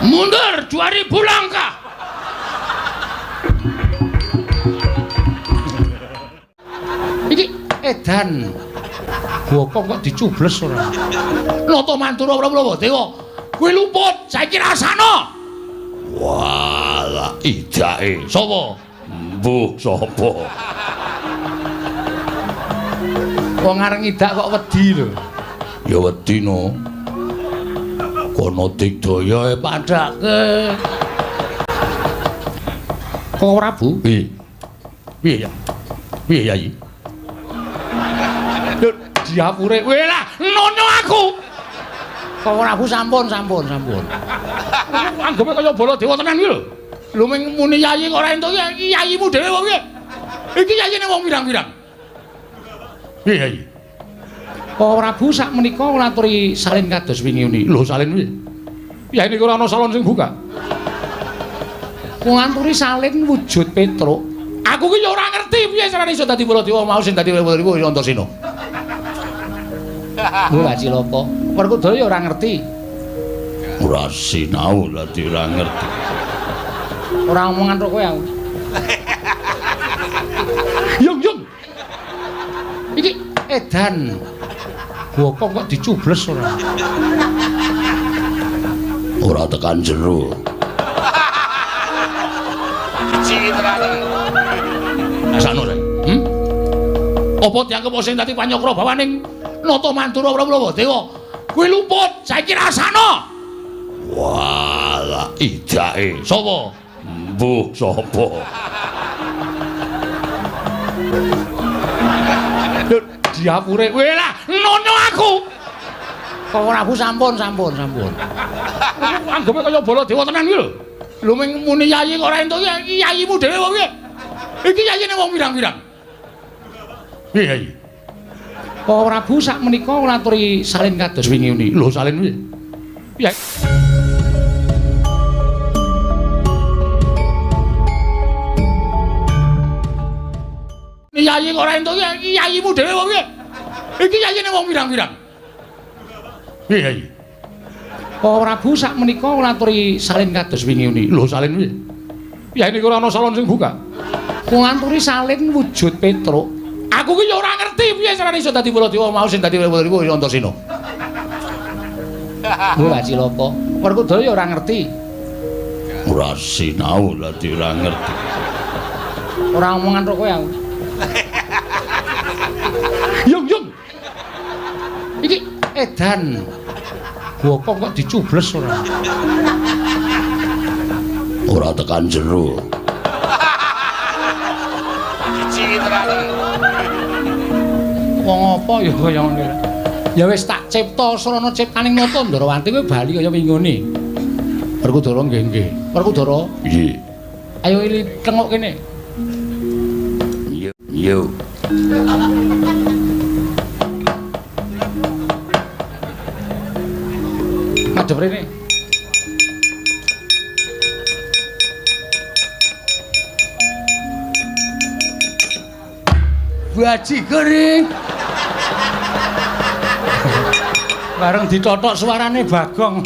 Mundur 2000 langkah. Iki edan. Gokong kok dicubles ora. Nata Mantura Prabu Dewa. Kuwi luput, saiki rasana. Walah, idake. Sapa? Mbuh, sapa? Wong areng ngidak kok wedi lho. Ya wedi no. Kono digdaya padhake. Kok ora, Bu? Piye? Piye ya? Piye Yai? Lho, diapure. Kowe lah nono aku. Kok ora Bu sampun. Anggepe kaya Baladewa tenan iki lho. Lho ming muni yai kok ora entuk iki yayimu dhewe wong piye? Iki yayine wong pirang-pirang. Piye Yai? Kok ora Bu sak menika nglaturi salin kados wingi uni. Lho salin piye? Yai niku ora ana salon sing buka. Nganturi salin wujud Petruk. Aku ki ya ora ngerti piye carane iso dadi Baladewa mau sing dadi Baladewa ya Antasena. Lho cilaka. Werkudara ya ora ngerti. Ora sinau dadi ora ngerti. Ora omongan karo kowe aku. Yung yung. Iki edan. Gokong kok dicubles ora. Ora tekan jero. Rasane ora. Apa dianggep sing dadi panyakra bawaning Nata Mantura Prabu Dewa? Kuwi luput, saiki rasana. Walah, idake. Sapa? Mbuh, sapa? Lho, diapure. Kowe lah nono aku. Kok ora Bu sampun. Anggepe kaya Baladewa tenan iki lho. Lho ming muni yai kok ora entuk iki yayimu dhewe wong piye? Iki yayine wong pirang-pirang. Piye Yai? Kok ora Bu sak menika nglaturi salin kados wingi uni. Lho salin piye? Piye? Yai kok ora entuk iki yayimu dhewe wong piye? Iki yayine wong pirang-pirang. Piye Yai? Kok ora Bu sak menika nglaturi salin kados wingi uni. Lho salin piye? Yai niku ora ana salon sing buka. Nganturi salin wujud Petruk. Aku ki ya ora ngerti piye carane iso dadi Baladewa mau sing dadi Baladewa ya Antasena. Lho cilaka. Werkudara ya ora ngerti. Ora sinau dadi ora ngerti. Ora omongan karo kowe aku. Yung yung. Iki edan. Gokong kok dicubles ora. Ora tekan jero. Wong apa ya kaya ngene. Ya wis tak cipta srana ciptaning nata Ndarawanti kowe bali kaya wingone. Werkudara nggih nggih. Werkudara? Nggih. Ayo ili tengok kene. Yo. Madhep rene. Baji kering. Bareng ditotok suarane Bagong.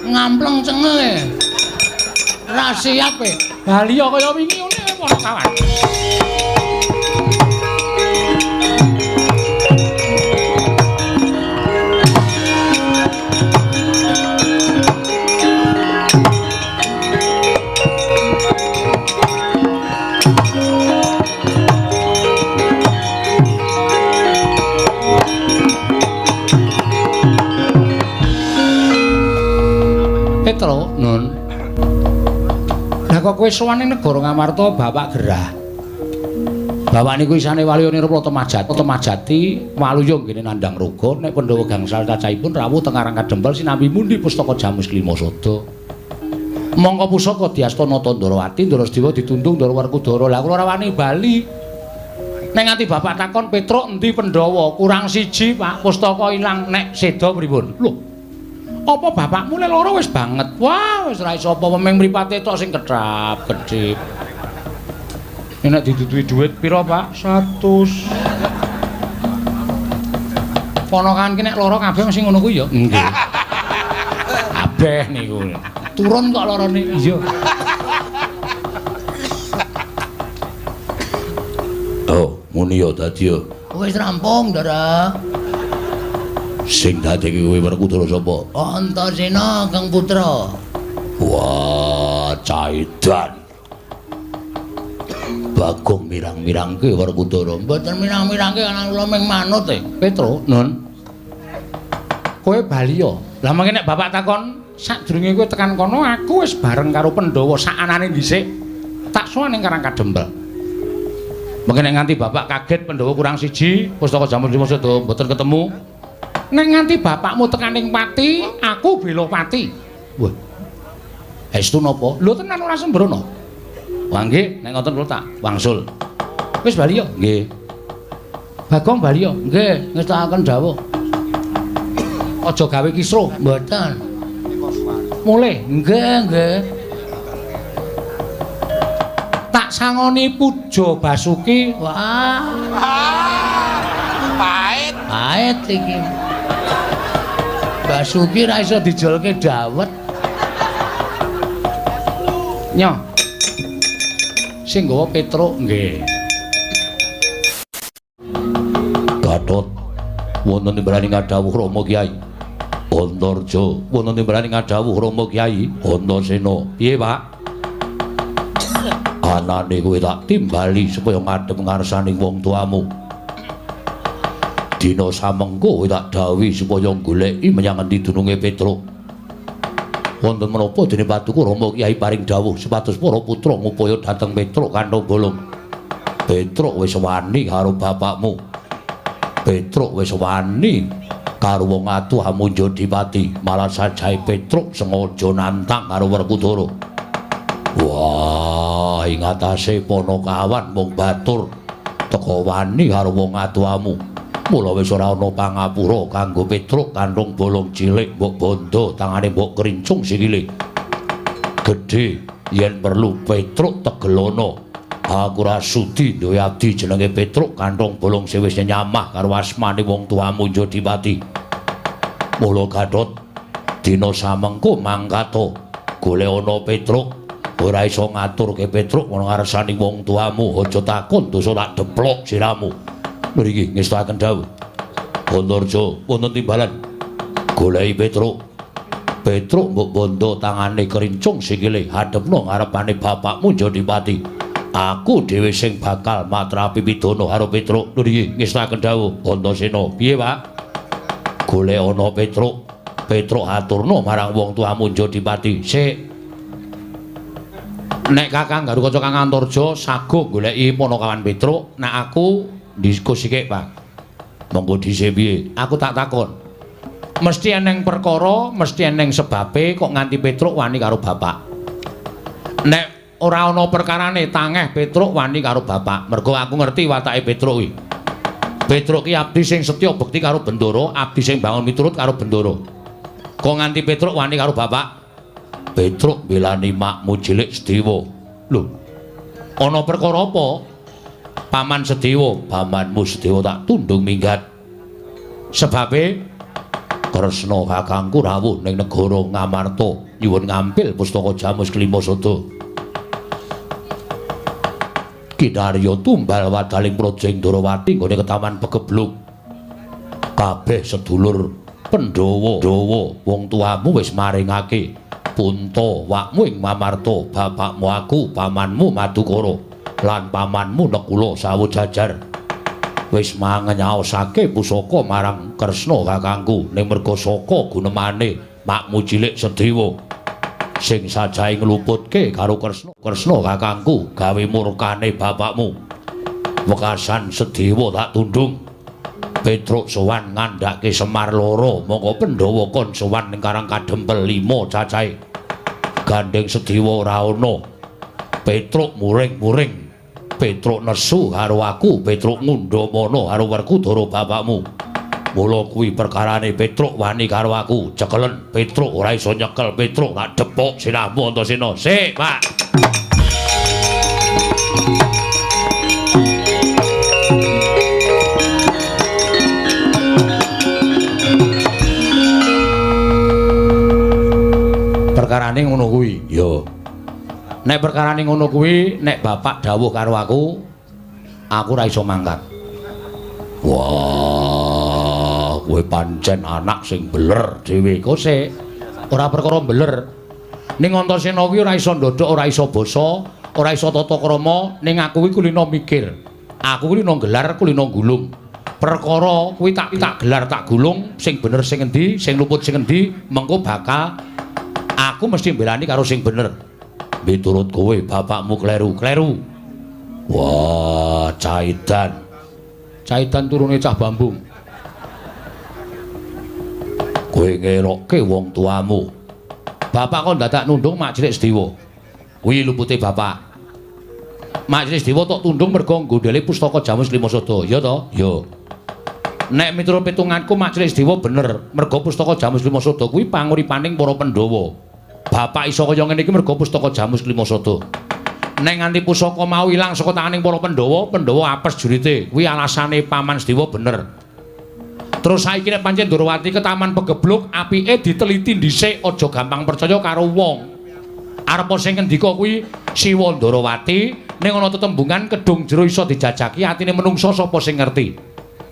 Ngampleng cengenge. Ra siap e. Bali kaya wingi ngene para kawan. Petro, Nun. Lah kok kowe sowan ning negara Ngamarta bapak gerah. Bapak niku isane Waluya Nirpala Temajati, Temajati Waluya nggene nandhang raga nek Pandhawa gangsal cacahipun rawuh teng Karang Kadempel sinambi mundi pustaka Jamus Klima Sada. Mongko pusaka diasta Nata Ndarawati, Ndarasdewa ditundung Ndara Werkudara. Lah kula ora wani bali. Nek nganti bapak takon Petruk endi Pandhawa, kurang siji Pak, pustaka ilang nek seda pripun? Lho. Apa bapakmu le loro wis banget? Wah, wis ora iso apa-apa ming mripate tok sing kethap, kedhip. Nek diduduhi dhuwit pira, Pak? 100. Ponakan ki nek lara kabeh mesti ngono kuwi ya. Nggih. Kabeh niku. Turun kok lorone. Iya. Oh, muni ya dadi ya. Wis rampung, Ndara. Sing dadi kowe Werkudara sapa? Antasena Kang Putra. Wah, caidan. Bagong mirang-mirangke Werkudara. Mboten mirang-mirangke ana kula mung manut e. Petro, Nun. Kowe bali ya. Lah mangke nek bapak takon sadurunge kowe tekan kono aku wis bareng karo Pandhawa sakanane dhisik. Tak sowan ning Karang Kadempel. Mangke nek nganti bapak kaget Pandhawa kurang siji, pustaka Jamus Lima Sada mboten ketemu. Nek nganti bapakmu tekan ning Pati, aku bela Pati. Wah. Estu napa? Lho tenan ora sembrono. Wah nggih, nek ngoten kula tak wangsul. Wis bali yo. Nggih. Bagong bali yo. Nggih, ngestakaken dawuh. Aja gawe kisruh. Mboten. Mulih. Nggih, nggih. Tak sangoni Puja Basuki. Wah. Pahit. Pahit iki. Basuki ra iso dijolke dawet. Nyo. Sing nggawa Petruk nggih. Gatot wonten timbalane ngadhawuh Rama Kyai. Antarja wonten timbalane ngadhawuh Rama Kyai Antasena. Piye, Pak? Anane kowe tak timbali supaya ngadhep ngarsaning wong tuamu. Dina samengko kowe tak dhawuhi supaya goleki menyang endi dununge Petruk. Wonten menapa dene paduka Rama Kyai paring dawuh supados para putra ngupaya dhateng Petruk kanthi bolong. Petruk wis wani karo bapakmu. Petruk wis wani karo wong atuh amunja dipati, malah sajae Petruk sengaja nantang karo Werkudara. Wah, ing atase Panakawan mung batur teka wani karo wong atuhamu. Mula wis ora ana pangapura kanggo Petruk kanthong bolong cilik mbok bondo tangane mbok krincung sikile. Gedhe yen perlu Petruk tegelono. Aku ora sudi duwe abdi jenenge Petruk kanthong bolong sing wis nyamah karo asmane wong tuamu Jodipati. Mula Gatot dina samengko mangkata golek ana Petruk, ora iso ngaturke Petruk ana ngarsane wong tuamu, aja takon dosa tak deplok siramu. Mriki ngestakaken dawuh. Antarja wonten timbalan goleki Petruk. Petruk mbok bondo tangane krincung sikile hadepno ngarepane bapakmu Jodipati. Aku dhewe sing bakal matrapi pidana karo Petruk. Nggih, ngestakaken dawuh Antasena. Piye, Pak? Golek ana Petruk. Petruk aturna marang wong tuamu Jodipati. Sik. Nek Kakang Garukaca Kang Antarja saguh goleki Panakawan Petruk, nek aku diskusi sik, Pak. Monggo dhisik piye? Aku tak takon. Mesti eneng perkara, mesti eneng sebabe kok nganti Petruk wani karo bapak. Nek ora ana perkarane tangeh Petruk wani karo bapak. Mergo aku ngerti watake Petruk kuwi. Petruk ki abdi sing setya bekti karo Bendara, abdi sing bangun miturut karo Bendara. Kok nganti Petruk wani karo bapak? Petruk mbelani makmu cilik Sedewa. Lho. Ana perkara apa? Paman Sedewa, pamanmu Sedewa tak tundung minggat. Sebabe Kresna kakangku rawuh ning negara Ngamarta nyuwun ngampil pustaka Jamus Kelima Sada. Kinarya tumbal wadaling praja ing Ndorowati nggone ketaman Pegebluk. Kabeh sedulur Pandhawa, Dawa wong tuamu wis maringake punta wakmu ing Ngamarta, bapakmu aku, pamanmu Madukara lan pamanmu Nekula sawu jajar. Wis mangenyaosake pusaka marang Kresna kakangku ning merga saka gunemane makmu cilik Sedewa sing sajae ngluputke karo Kresna. Kresna kakangku gawe murkane bapakmu. Wekasan Sedewa tak tundung. Petruk sowan ngandhake Semar loro, mongko Pandhawa kon sowan ning Karang Kadempel 5 cacahe. Gandeng Sedewa ora ana. Petruk muring-muring. Petruk nesu karo aku, Petruk ngundhamana karo Werkudara bapakmu. Mula kuwi perkarane Petruk wani karo aku. Cekelen Petruk ora iso nyekel Petruk tak depok sirahmu Antasena. Sik, Pak. Perkarane ngono kuwi. Ya. Nek perkarane ngono kuwi, nek bapak dawuh karo aku, aku ora iso mangkat. Wah, kowe pancen anak sing beler dhewe. Kok sik ora perkara beler. Ning Antasena kuwi ora iso ndodhok, ora iso basa, ora iso tata krama, ning aku kuwi kulino mikir. Aku kulino gelar, kulino gulung. Perkara kuwi tak gelar, tak gulung, sing bener sing endi, sing luput sing endi, mengko bakal aku mesti mbelani karo sing bener. Miturut kowe bapakmu kleru, kleru. Wah, Caidan. Caidan turune cah bambung. Kowe ngelokke wong tuamu. Bapak kok dadak nundung Mak Cilik Sediwa. Kuwi lupute bapak. Mak Cilik Sediwa tok tundung mergo nggondhele pustaka Jamus Lima Sada, ya to? Ya. Nek miturut pitunganku Mak Cilik Sediwa bener, mergo pustaka Jamus Lima Sada kuwi panguripaning para Pandhawa. Bapak iso kaya ngene iki mergo pustaka Jamus Lima Sada. Nek nganti pusaka mau ilang saka tanganing para Pandhawa, Pandhawa apes jurite. Kuwi alasane Paman Sediwa bener. Terus saiki nek pancen Ndorowati ketaman pegebluk, apike diteliti dhisik, aja gampang percaya karo wong. Arep sing ngendika kuwi Siwa Ndorowati, ning ana tetembungan kedung jero iso dijajaki atine menungsa sapa sing ngerti.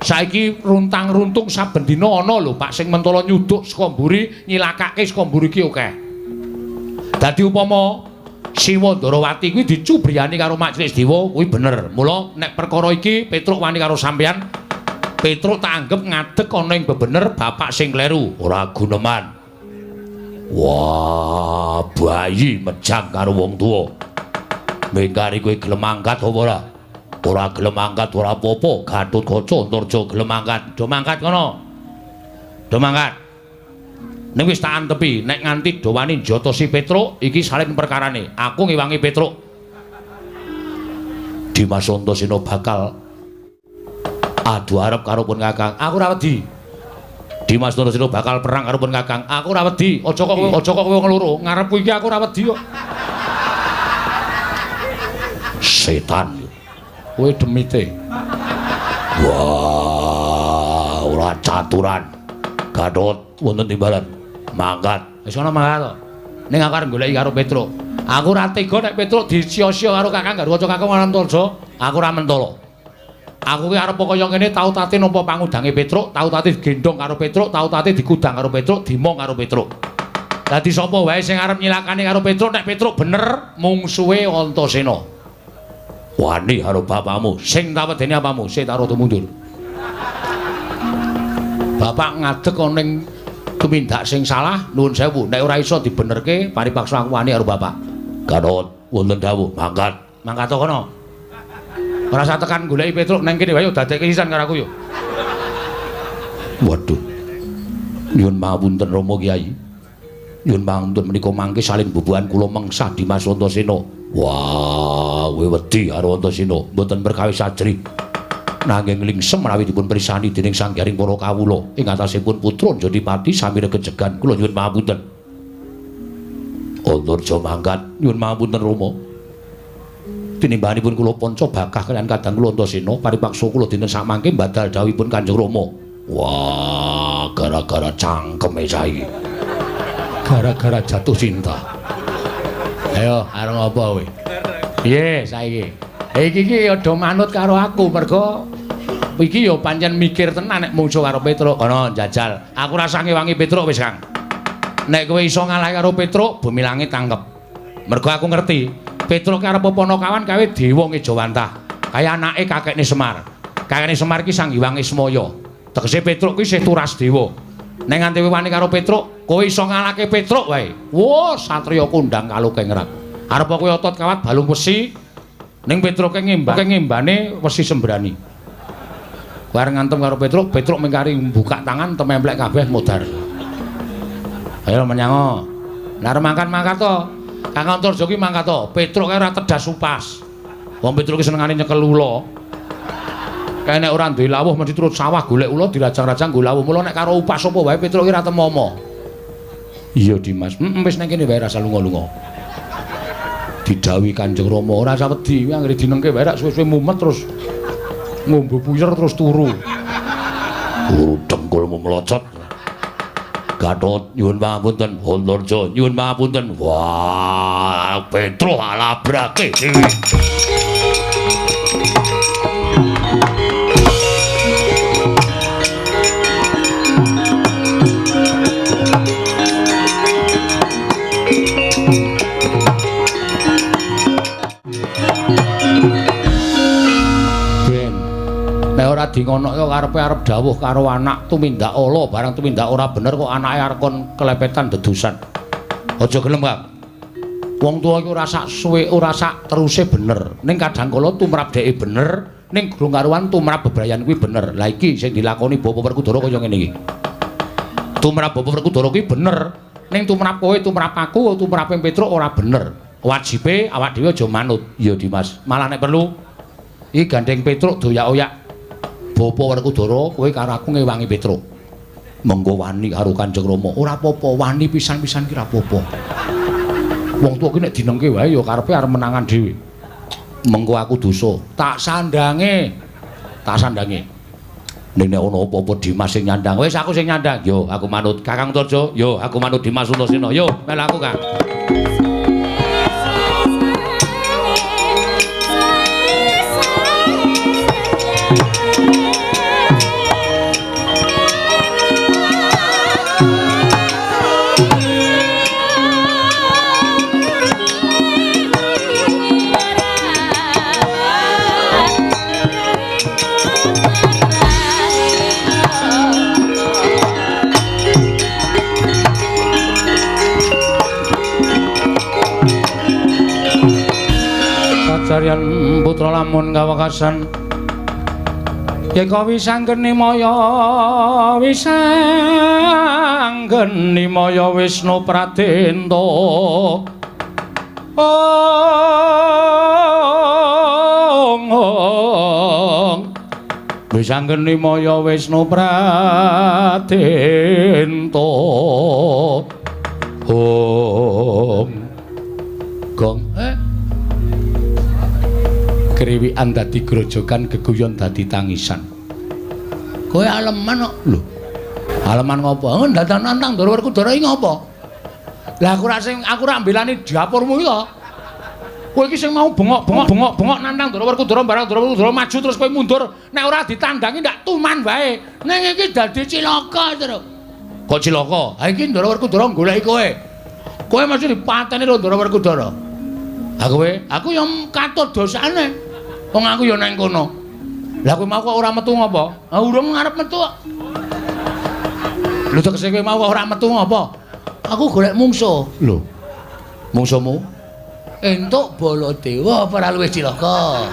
Saiki runtang-runtung saben dina ana lho Pak sing mentala nyuduk saka mburi, nyilakake saka mburi ki akeh. Dadi upama Siwa Ndorowati kuwi dicubriyani karo Mak Cilik Sediwa kuwi bener. Mula nek perkara iki Petruk wani karo sampeyan, Petruk tak anggep ngadeg ana ing bebener bapak sing kleru, ora guneman. Wah, bayi mejang karo wong tuwa. Mengkari kowe gelem angkat apa ora? Ora gelem angkat ora apa-apa, Gatotkaca Antarja gelem angkat. Do mangkat kono. Do mangkat. Ning wis tak antepi, nek nganti do wani njotosi Petruk, iki salin perkarane. Aku ngewangi Petruk. Dimas Antasena bakal adu arep karo pun Kakang. Aku ora wedi. Dimas Antasena bakal perang karo pun Kakang. Aku ora wedi. Aja kok kowe ngloro. Ngarepku iki aku ora wedi kok. Setan. Kowe demite. Wah, ora caturan. Gatot wonten timbalan. Mangkat. Wis ana mangkat to. Ning aku arep goleki karo Petruk. Aku ora tega nek Petruk disia-sia karo Kakang Garwaca Kakang Antarja. Aku ora mentala. Aku ki arep kaya ngene tau tate nampa pangudange Petruk, tau tate digendhong karo Petruk, tau tate dikudang karo Petruk, dimong karo Petruk. Dadi sapa wae sing arep nyilakani karo Petruk, nek Petruk bener mungsuhe Antasena. Wani karo bapakmu, sing tak wedeni apamu, sing tak rada mundur. Bapak ngadeg ana ning tumindak sing salah, nuwun sewu, nek ora iso dibenerke paripaksa aku wani karo bapak. Gatot wonten dawuh, mangkat. Mangkat kono. Ora usah tekan goleki Petruk nang kene wae dadekke sisan karo aku yo. Waduh. Nyuwun pangapunten Rama Kyai. Nyuwun pangapunten menika mangke salin bubuhan kula mengsah Dimas Antasena. Wah, kowe wedi karo Antasena, mboten perkawis ajrih. Nanging lingsem menawi dipun pirsani dening Sang Hyang para kawula ing atasipun putra Jodipati sami regejegan kula nyuwun pangapunten. Antarja mangkat, nyuwun pangapunten Rama. Tinimbahanipun kula panca bakah kaliyan kadang kula Antasena paripaksa kula dinten samangke mbadal dawuhipun Kanjeng Rama. Wah, gara-gara cangkeme saiki. Gara-gara jatuh cinta. Ayo, arep ngopo kowe? Piye saiki? Iki iki aja manut karo aku mergo iki ya pancen mikir tenan nek mungsuh karo Petruk. Kono njajal. Aku ora usah ngewangi Petruk wis, Kang. Nek kowe iso ngalah karo Petruk, bumi langit tangkep. Mergo aku ngerti Petruk ki arep Panakawan kawe dewa ngejawantah. Kaya anake kakekne Semar. Kakekne Semar ki Sang Hyang Ismaya. Tegese Petruk ki isih turas dewa. Nek nganti wani karo Petruk, kowe iso ngalahke Petruk wae. Wah, satriya kondang kalukengrat. Arep kowe otot kawat balung wesi, ning Petruk ki ngembane wesi sembrani. Kowe arep ngantem karo Petruk, Petruk mengkari buka tangan tememplek kabeh modar. Ayo menyango. Lah arep mangkat-mangkat to. Kang Antarja ki mangkat to. Petruk kae ora tedas upas. Wong Petruk ki senengane nyekel ula. Kae nek ora duwe lawuh mesti turut sawah golek ula dirajang-rajang nggo lawuh. Mula nek karo upas apa wae Petruk ki ora temomo. Iya Dimas. Heeh wis nang kene wae rasa lunga-lunga. Didhawuhi Kanjeng Rama ora usah wedi, kuwi anggere dinengke wae rak suwe-suwe mumet terus ngombe puyer terus turu. Turu dengkulmu mlocot. Gatot nyuwun pangapunten, Antarja nyuwun pangapunten. Wah, Petruk alabrake dhewe. Nek ora dingonokke karepe arep dawuh karo anak tumindak ala, barang tumindak ora bener kok anake arep kon kelepetan dedusan. Aja gelem, Kang. Wong tuwa iki ora sak suwe, ora sak teruse bener. Ning kadang kala tumrap dheke bener, ning durung karuan tumrap bebrayan kuwi bener. Lah iki sing dilakoni Bapak Werkudara kaya ngene iki. Tumrap Bapak Werkudara kuwi bener, ning tumrap kowe, tumrap aku, tumrape Petruk ora bener. Wajibe awak dhewe aja manut. Ya Dimas, malah nek perlu iki gandeng Petruk doyak-oyak. Bapak Werkudara kowe karo aku ngewangi Petruk. Mengko wani karo Kanjeng Rama. Ora apa-apa, wani pisan-pisan ki ora apa-apa. Wong tuwa ki nek dinengke wae ya karepe arep menangan dhewe. Mengko aku dosa, tak sandange. Tak sandange. Ning nek ana apa-apa Dimas sing nyandang. Wis aku sing nyandang. Yo aku manut Kakang Antarja, yo aku manut Dimas Antasena. Yo melu aku, Kang. Sajaryan putra lamun kawekasan yeka wisanggeni maya wisanggeni maya Wisnu Pradenta. Ong ong wisanggeni maya Wisnu Pradenta. Om gong kriwikan dadi grojogan, geguyon dadi tangisan. Kowe aleman kok. Lho. Aleman ngopo? Ndatang nantang Ndara Werkudara iki ngopo? Lah aku ora sing aku ora mbelani dapurmu iki to. Kowe iki sing mau bengok-bengok bengok-bengok nantang Ndara Werkudara barang Ndara Werkudara maju terus kowe mundur, nek ora ditandangi ndak tuman wae. Ning iki dadi cilaka, Truk. Kok cilaka? Ha iki Ndara Werkudara goleki kowe. Kowe mesti dipateni karo Ndara Werkudara. Ha kowe? Aku yo katut dosane. Wong aku ya nang kono. Lah kowe mau kok ora metu ngopo? Ha urung arep metu kok. Lho tegese kowe mau kok ora metu ngopo? Aku golek mungsuh. Lho. Mungsuhmu? Entuk Baladewa apa ora luwih cilaka?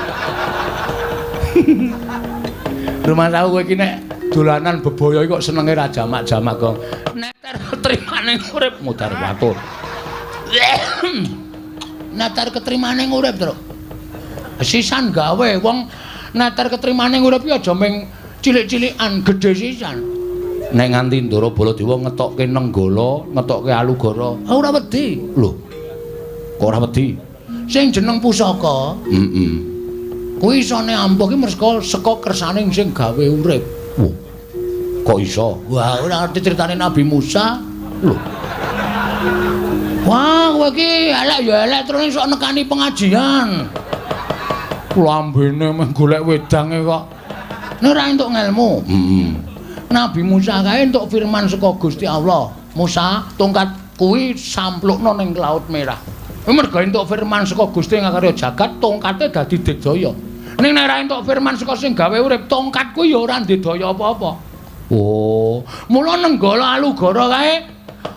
Rumah tahu kowe iki nek dolanan bebaya iki kok senenge ra jamak-jamak kok. Nek terima urip mudhar watur. Nek ketrimane urip, Truk. Sisan gawe wong neter ketrimane urip iki aja ming cilik-cilikan, gedhe sisan. Nek nganti Ndara Baladewa ngetokke Nenggala, ngetokke Alugara, ora wedi. Lho. Kok ora wedi? Sing jeneng pusaka, heeh. Kuwi isone ampuh ki merga saka kersane sing gawe urip. Wah. Kok iso? Wah, ora ngerti critane Nabi Musa. Lho. Wah, kowe iki elek ya elek terus sok nekani pengajian. Lambene meh golek wedange kok. Nek ora entuk ngelmu. Heeh. Nabi Musa kae entuk firman saka Gusti Allah. Musa, tongkat kuwi samplukno ning Laut Merah. Kuwi merga entuk firman saka Gusti ngakarya jagat, tongkate dadi digdaya. Ning nek ora entuk firman saka sing gawe urip, tongkat kuwi ya ora ndedaya apa-apa. Oh, mula Nenggala Alugara kae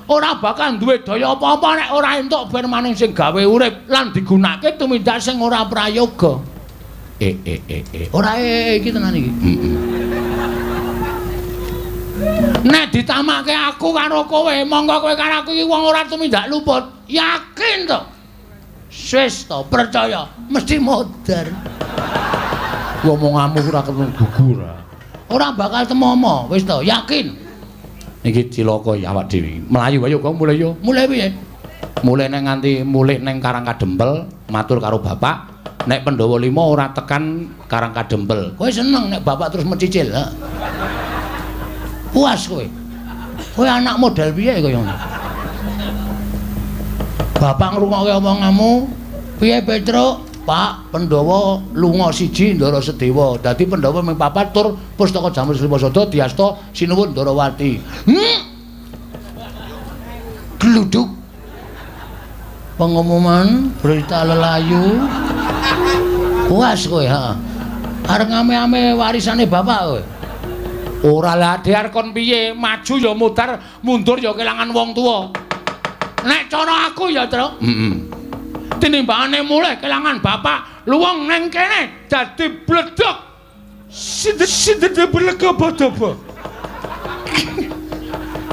ora bakal duwe daya apa-apa nek ora entuk firmane sing gawe urip lan digunakake tumindak sing ora prayoga. Ora iki tenan iki. Heeh. Nek ditamake aku karo kowe, monggo kowe karo aku iki wong ora tumindak luput. Yakin to? Wis to, percaya, mesti modar. Omonganmu ora ketemu gugur. Ora bakal temomo, wis to, yakin. Iki cilaka ya awak dhewe. Mlayu ayo kok mulih yo. Mulih piye? Mulih neng nganti mulih neng Karang Kadempel, matur karo bapak. Nek Pandhawa 5 ora tekan Karang Kadempel. Kowe seneng nek bapak terus mencicil, ha? Puas kowe. Kowe anak model piye kaya ngono? Bapak ngrungokke omonganmu, piye Petruk? Pak, Pandhawa lunga siji Ndara Sedewa. Dadi Pandhawa ming papat tur pustaka Jamur Srimasada diasta sinuwun Ndarawati. Gluduk. Pengumuman berita lelayu. Puas kowe, ha. Arep ngame-ame warisane bapak kowe. Ora lah dhiar kon piye, maju ya mudar, mundur ya kelangan wong tuwa. Nek cara aku ya, Truk. Heeh. Tinimbangane mulih kelangan bapak, luwung neng kene dadi bledhog. Sinten blegedobo.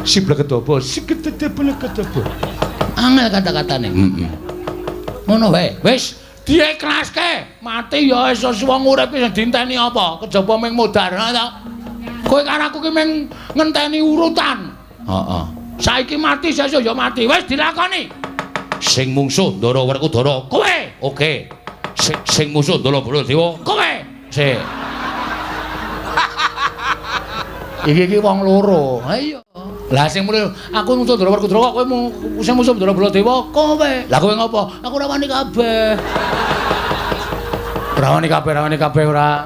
Si blegedobo, si gedhe blegedobo. Angel kata-katane. Heeh. Ngono wae. Wis diiklaske, mati ya wis wong urip iki dinteni apa? Kejaba ming modar ta. Kowe karo aku ki ming ngenteni urutan. Heeh. Saiki mati sesuk ya mati. Wis dilakoni. Sing mungsuh Ndara Werkudara kowe. Oke. Sing musuh Ndara Baladewa kowe. Sik. Iki iki wong loro. Ha iya. Lah sing muni aku musuh Ndara Werkudara kok kowe sing musuh Ndara Baladewa kowe. Lah kowe ngopo? Aku ora wani kabeh. Ora wani kabeh, ora wani kabeh ora.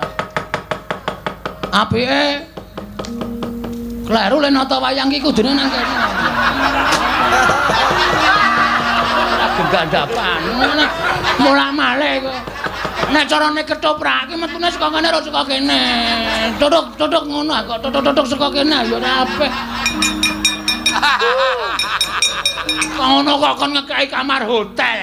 Apike kleru le nata wayang iki kudune nang kene. Ora gendhandapan. Mulak-malik kowe. Nek carane ketoprak iki metune saka kene ora saka kene. Tutuk-tutuk ngono kok tutuk-tutuk saka kene ya ora apik. Kok ngono kok kon ngekeki kamar hotel.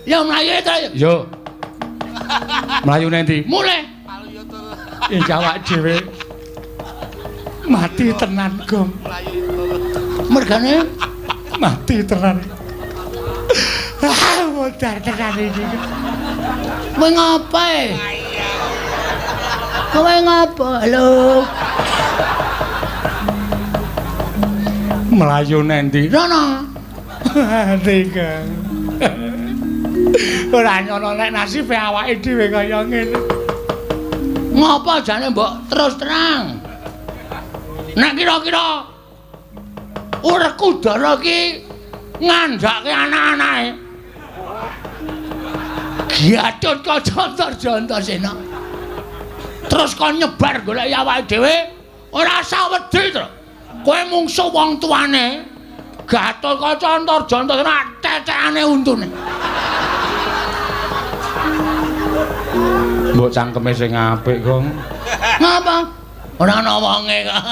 Ya mlayu ta. Yo. Mlayu nang ndi? Mulih. Iki awak dhewe mati tenan, Gong. Mergane mati tenan. Ah, modar tenan iki. Kowe ngapa? Kowe ngapa? Halo. Mlayu nang ndi? Rono. Mati, Gong. Ora nyono nek nasibe awake dhewe kaya ngene. Ngapa jane mbok terus terang? Nek kira-kira Werkudara iki ngandhake anak-anake. Gatotkaca Antarjana. Terus kon nyebar golek awake dhewe ora usah wedi to. Kowe mungsuh wong tuane. Gatotkaca Antarjana tetekane untune. Mbok cangkeme sing apik, Gong. Ngapa? Ora ana wonge kok.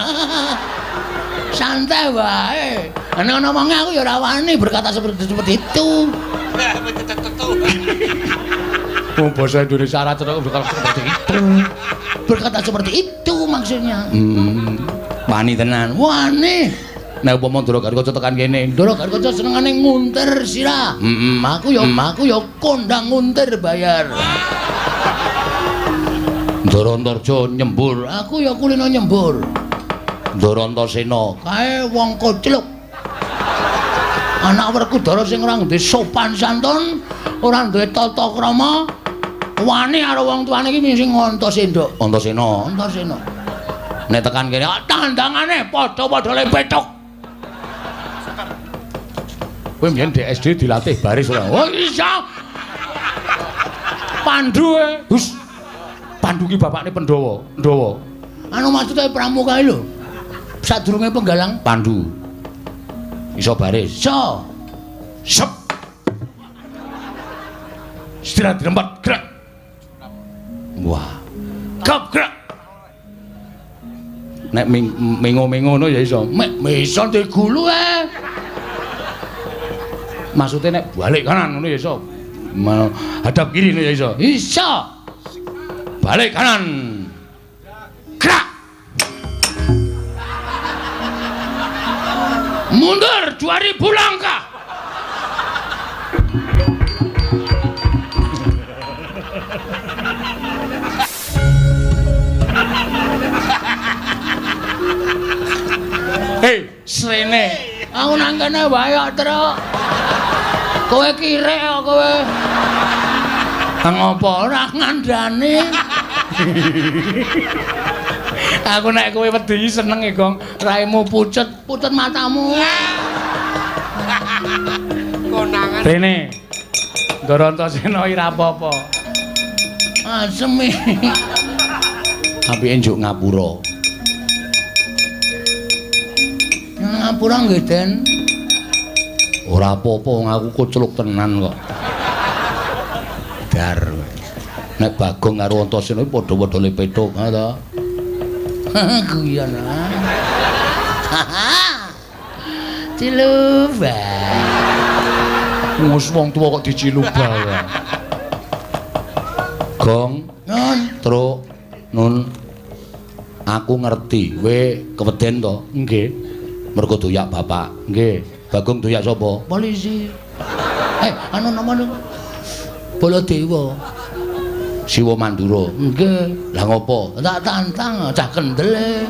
Santai wae. Nek ana wonge aku ya ora wani berkata seperti itu. Wong basa Indonesia ora cocok berkata seperti itu. Berkata seperti itu maksudnya. Wani tenan. Wani. Nek upama Ndara Gatotkaca tekan kene, Ndara Gatotkaca senengane nguntir sirah. Aku ya kondang nguntir bayar. Ndara Antarja nyembur, aku ya kulino nyembur. Ndara Antasena kae wong kocluk. Anak Werkudara sing ora duwe sopan santun, ora duwe tata krama, wani karo wong tuane iki sing Antasena. Antasena. Antasena. Nek tekan kene tandangane padha-padha le pethuk. Kowe mbiyen di SD dilatih baris ora? Oh iya. Pandu e. Hus. Pandu ki bapakne Pandhawa, Pandhawa. Anu maksude pramuka lho. Sadurunge penggalang Pandu. Iso baris. Iso. Sep. Istirahat dirempat, gerak. Wah. Kap gerak. Nek mengo-mengo ngono ya iso. Mek iso digulu e. Maksudnya nek balik kanan ngono ya iso. Hadap kiri ngono ya iso. Iso. Balik kanan. Gerak. Mundur 2000 langkah. Hei, srene. Aku nang kene wae kok, Truk. Kowe kirek kok kowe. Ngopo ora ngandani? Aku nek kowe wedi seneng e, Gong. Raimu pucet, pucet matamu. Konangan. Rene. Ndara Antasena ora apa-apa. Asem iki. Apike njuk ngapura. Ngapura nggih, Den. Ora apa-apa wong aku kocluk tenan kok. Dar. Nek Bagong karo Antasena padha-padha le petuk, ha ta? Guyon. Ciluba. Wis wong tuwa kok diciluba ya. Gong, Nun, Truk, Nun. Aku ngerti, kowe keweden to? Nggih. Mergo doyak bapak. Nggih. Bagong doyak sapa? Polisi. Anu nama niku? Baladewa. Siwa Mandura. Nggih. Lah ngopo? Tak tantang cah kendel.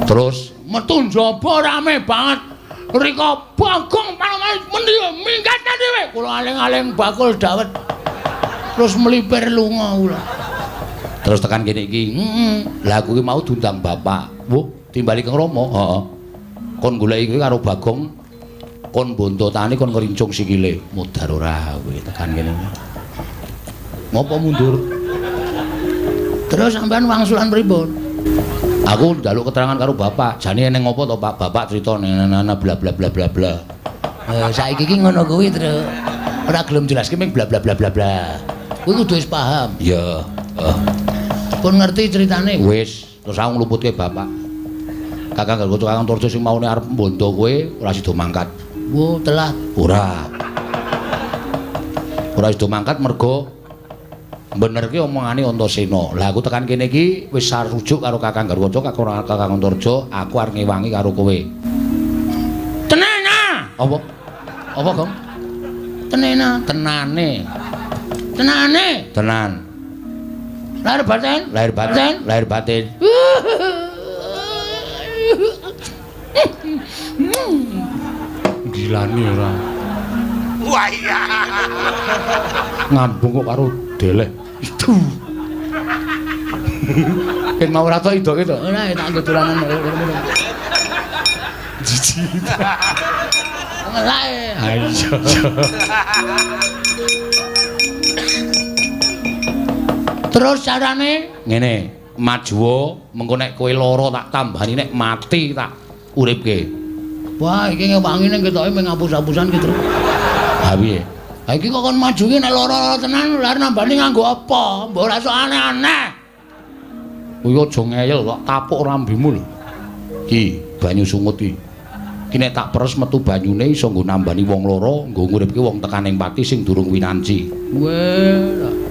Terus metu njaba rame banget. Rika Bagong panoman mendi minggat dhewe. Kula aling-aling bakul dawet. Terus mlipir lunga kula. Terus tekan kene iki. Heeh. Lah aku ki mau diundang bapak. Wuh, timbali Kang Rama. Heeh. Kon goleki kowe karo Bagong kon bontotane kon ngrincung sikile. Mudar ora kowe tekan kene. Ngopo mundur? Terus sampean wangsulan pripun? Aku njaluk keterangan karo bapak. Jane eneng ngopo to, Pak? Bapak crita nana bla bla bla bla bla. Saiki iki ngono kuwi, Truk. Ora gelem jelaske ming bla bla bla bla bla. Kuwi kudu wis paham. Iya. Pun ngerti ceritane. Wis, terus aku ngluputke bapak. Kakang Gargoco Kakang Torjo sing maune arep mbondo kowe ora sida mangkat. Wo, telat. Ora. Ora sida mangkat mergo benerke omongane Antasena. Lah aku tekan kene iki wis sarujuk karo Kakang Garwaca, Kakang Antarja, aku arep ngewangi karo kowe. Tenana. Apa? Apa, Gong? Tenena. Tenane. Tenane. Tenan. Lahir batin. Lahir batin. Lahir batin. Gilani ora. Wah iya. Ngambung kok karo deleh. Itu. Ken mau ora tok idoke to? Ora tak nggo dolanan. Jijik. Ngelake. Ayo. Terus carane ngene, majuwa mengko nek kowe lara tak tambani, nek mati tak uripke. Wah, iki ngewangi ning ketoke mung ngapus-apusan ki, Truk. Ha piye? Ha iki kok kon maju ki nek lara tenan lha nambani nganggo apa? Mbok ora sok aneh-aneh. Kuwi aja ngeyel kok tapuk rambimu lho. Ki banyu sungut iki. Ki nek tak peres metu banyune iso nggo nambani wong lara, nggo nguripke wong tekaning pati sing durung winanci. Weh.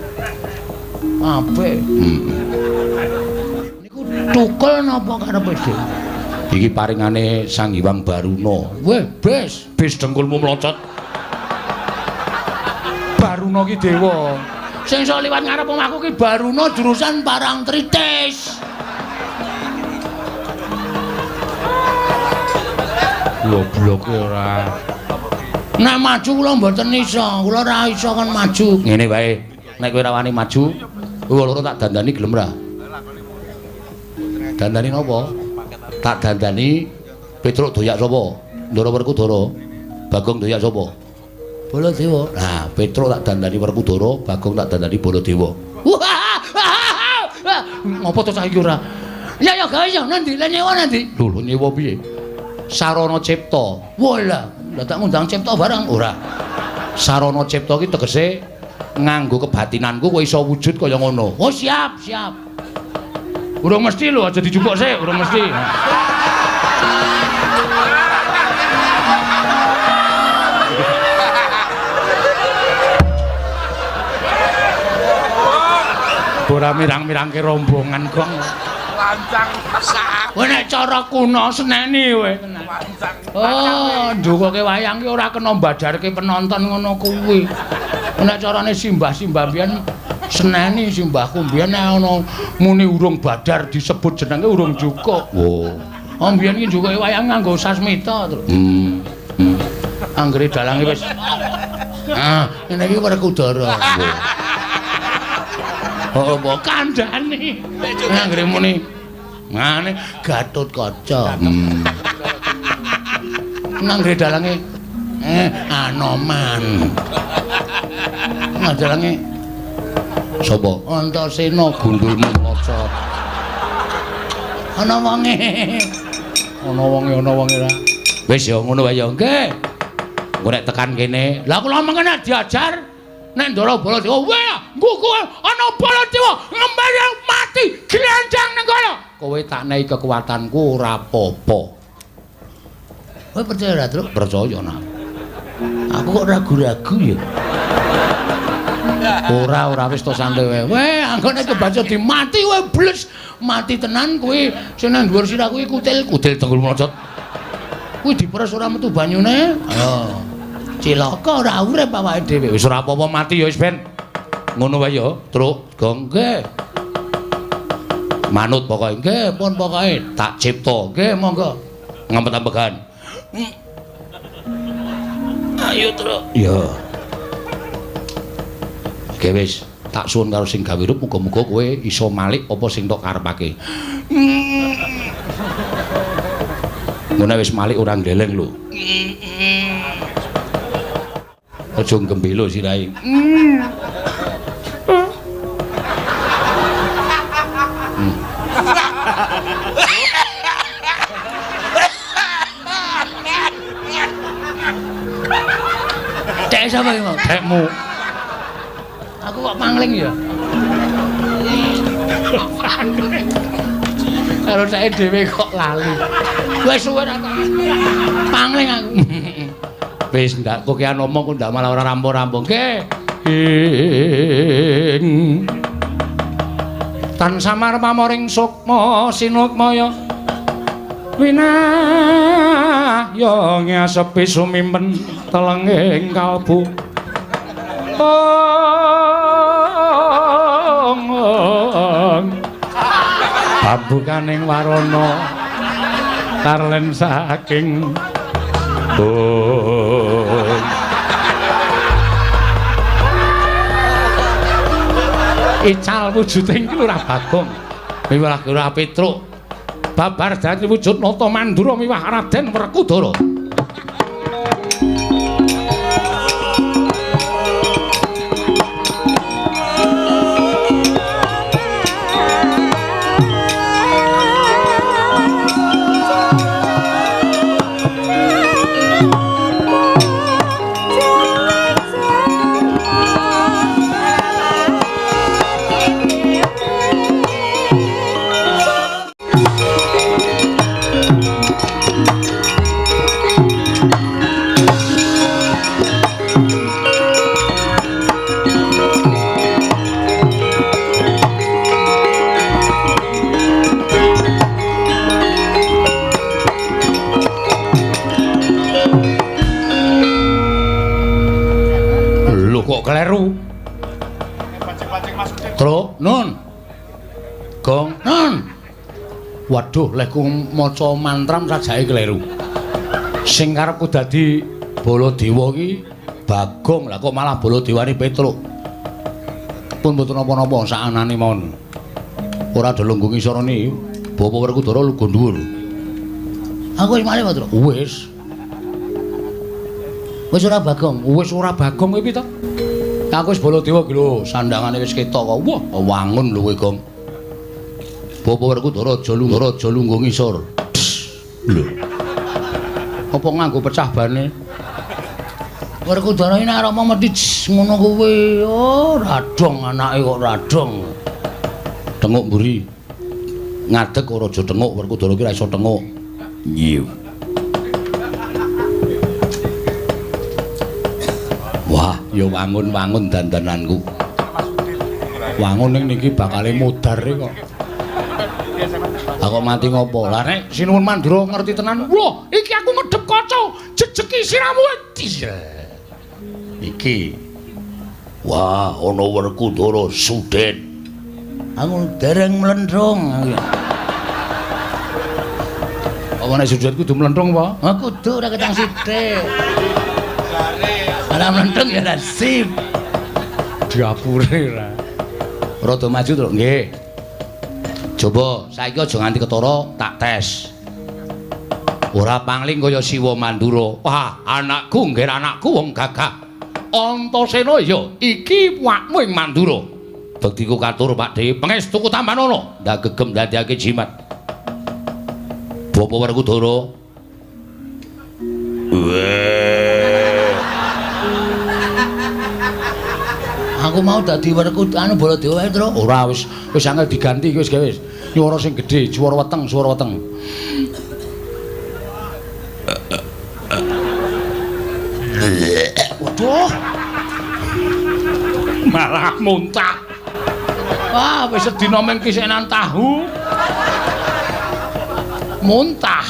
Apik. Niku tukul napa karepe dhewe? Iki paringane Sang Hyang Baruna. Weh, bes, bes dengkulmu mlocot. Baruna ki dewa. Sing iso liwat ngarep omahku ki Baruna jurusan Parangtritis. Gobloke ora. Nek maju kula mboten iso, kula ora iso kon maju. Ngene wae. Nek kowe ora wani maju, kowe loro tak dandani gelem ra? Dandani napa? Tak dandani Petruk doyak sapa? Ndara Werkudara. Bagong doyak sapa? Baladewa. Nah, Petruk tak dandani Werkudara, Bagong tak dandani Baladewa. Ngopo to cah iki ora? Ya ya gawe ya nanti, le nyewa nanti. Lho, lho nyewa piye? Sarana Cipta. Walah, lah tak ngundang Cipta barang ora. Sarana Cipta ki tegese nganggo kebatinanku kowe iso wujud kaya ngono. Oh siap, siap. Urung mesti lho, aja dijupuk sik, urung mesti. Ora mirang-mirangke rombongan, Gong. Lancang sak. Kowe nek cara kuno seneni kowe tenan. Lancang. Oh, ndukoke wayang ki ora kena mbadarke penonton ngono kuwi. Nek carane simbah-simbah biyen seneni simbahku biyen nek ana muni urung badar disebut jenenge urung cukup. Oh. Oh biyen ki njukuke wayang nganggo sasmita, Tru. Anggere dalange wis Ah, ngene iki Werkudara. Oh, apa kandhane? Anggere muni ngene Gatotkaca. Nanggre dalange Anoman. Nang dalange sapa? Antasena gundulmu mlocot. Ana wonge. Ana wonge, ana wonge ra. Wis ya ngono wae ya nggih. Engko nek tekan kene, lah kula mengene diajar nek Ndara Baladewa, wah, nggugu ana Baladewa ngembali mati glenjang ning kono. Kowe tak nehi kekuatanku ora apa-apa. Kowe percaya ora, Truk? Percaya nak. Aku kok ragu-ragu ya. Ora, ora wis to santai wae. Weh, anggone kebaca dimati kowe bles, mati tenan kowe sing nang dhuwur sirah kuwi kutil-kutil tenggul mlocot. Kuwi diperes ora metu banyune. Ayo. Cilaka ora urip awake dhewe. Wis ora apa-apa mati ya wis ben. Ngono wae ya, Truk. Gong nggih. Manut pokoke nggih, pun pokoke tak cipta. Nggih, monggo. Ngempet-ambegan. Ayo, Truk. Ya. Oke wis, tak suwun karo sing gawe rup muga-muga kowe iso malik apa sing tok karepake. Ngono wis malik ora ngleleng lho. Aja gembelo sirahe. Cek sapa iki mau? Dekmu. Aku kok pangling ya? Karo ceke dhewe kok lali. Wis suwe ra pangling aku. Wis ndak kokean omong kok ndak malah ora rampung-rampung. Nggih. Tan samar pamoring sukma sinukmaya winahya ngasepi sumimpen telenging kalbu. Babukaning warana tarlen saking bung. Ical wujuding Lurah Bagong miwah Lurah Petruk babar dadi wujud Nata Mandura miwah Raden Werkudara. Kleru. Truk, nun. Gong, nun. Waduh, lehku maca mantram sajake kleru. Sing karepku dadi Baladewa iki Bagong, lah kok malah Baladewane Petruk. Pun mboten napa-napa sakanane mawon. Ora do lungguh ngisorone, Bapak Werkudara lungguh dhuwur. Aku wis malih, Truk. Wis. Wis ora Bagong, wis ora Bagong kuwi to. Aku wis Baladewa iki lho, sandangane wis ketok kok. Wah, wangun lho kowe, Gong. Bapak Werkudara aja lungguh ngisor. Lho. Apa nganggo pecah bane? Werkudara iki nek arep mesti ngono kuwi. Oh, radong anake kok radong. Tenguk mburi. Ngadeg ora aja tenguk, Werkudara iki ora iso tenguk. Nyiw. Wah, ya wangun-wangun dandananku. Wangun ning niki bakale modar kok. Lah kok mati ngopo? Lah nek Sinuwun Mandura ngerti tenan. Wah, iki aku ngedep kaca, jejeki siramu. Iki. Wah, ana Werkudara sudet. Aku dereng mlendrung. Apa nek sudet kudu mlendrung apa? Ha kudu ora ketang sithik. Ora mlenthung ya ora sip. Diapure ora. Rada maju to, nggih. Coba saiki aja nganti ketara tak tes. Ora pangling kaya Siwa Mandura. Wah, anakku nggih anakku wong gagah. Antasena ya iki wakmu ing Mandura. Bektiku katur Pakdhe, pangestuku tampanana. Ndak gegem ndadekake jimat. Bapak Werkudara. Aku mau dadi Werkudara anu Baladewa wae, Tru. Ora wis wis angel diganti iki wis gawe wis. Nyuwara sing gedhe, swara weteng, swara weteng. Waduh. Malah muntah. Wah, wis sedina mung kisenan tahu. Muntah.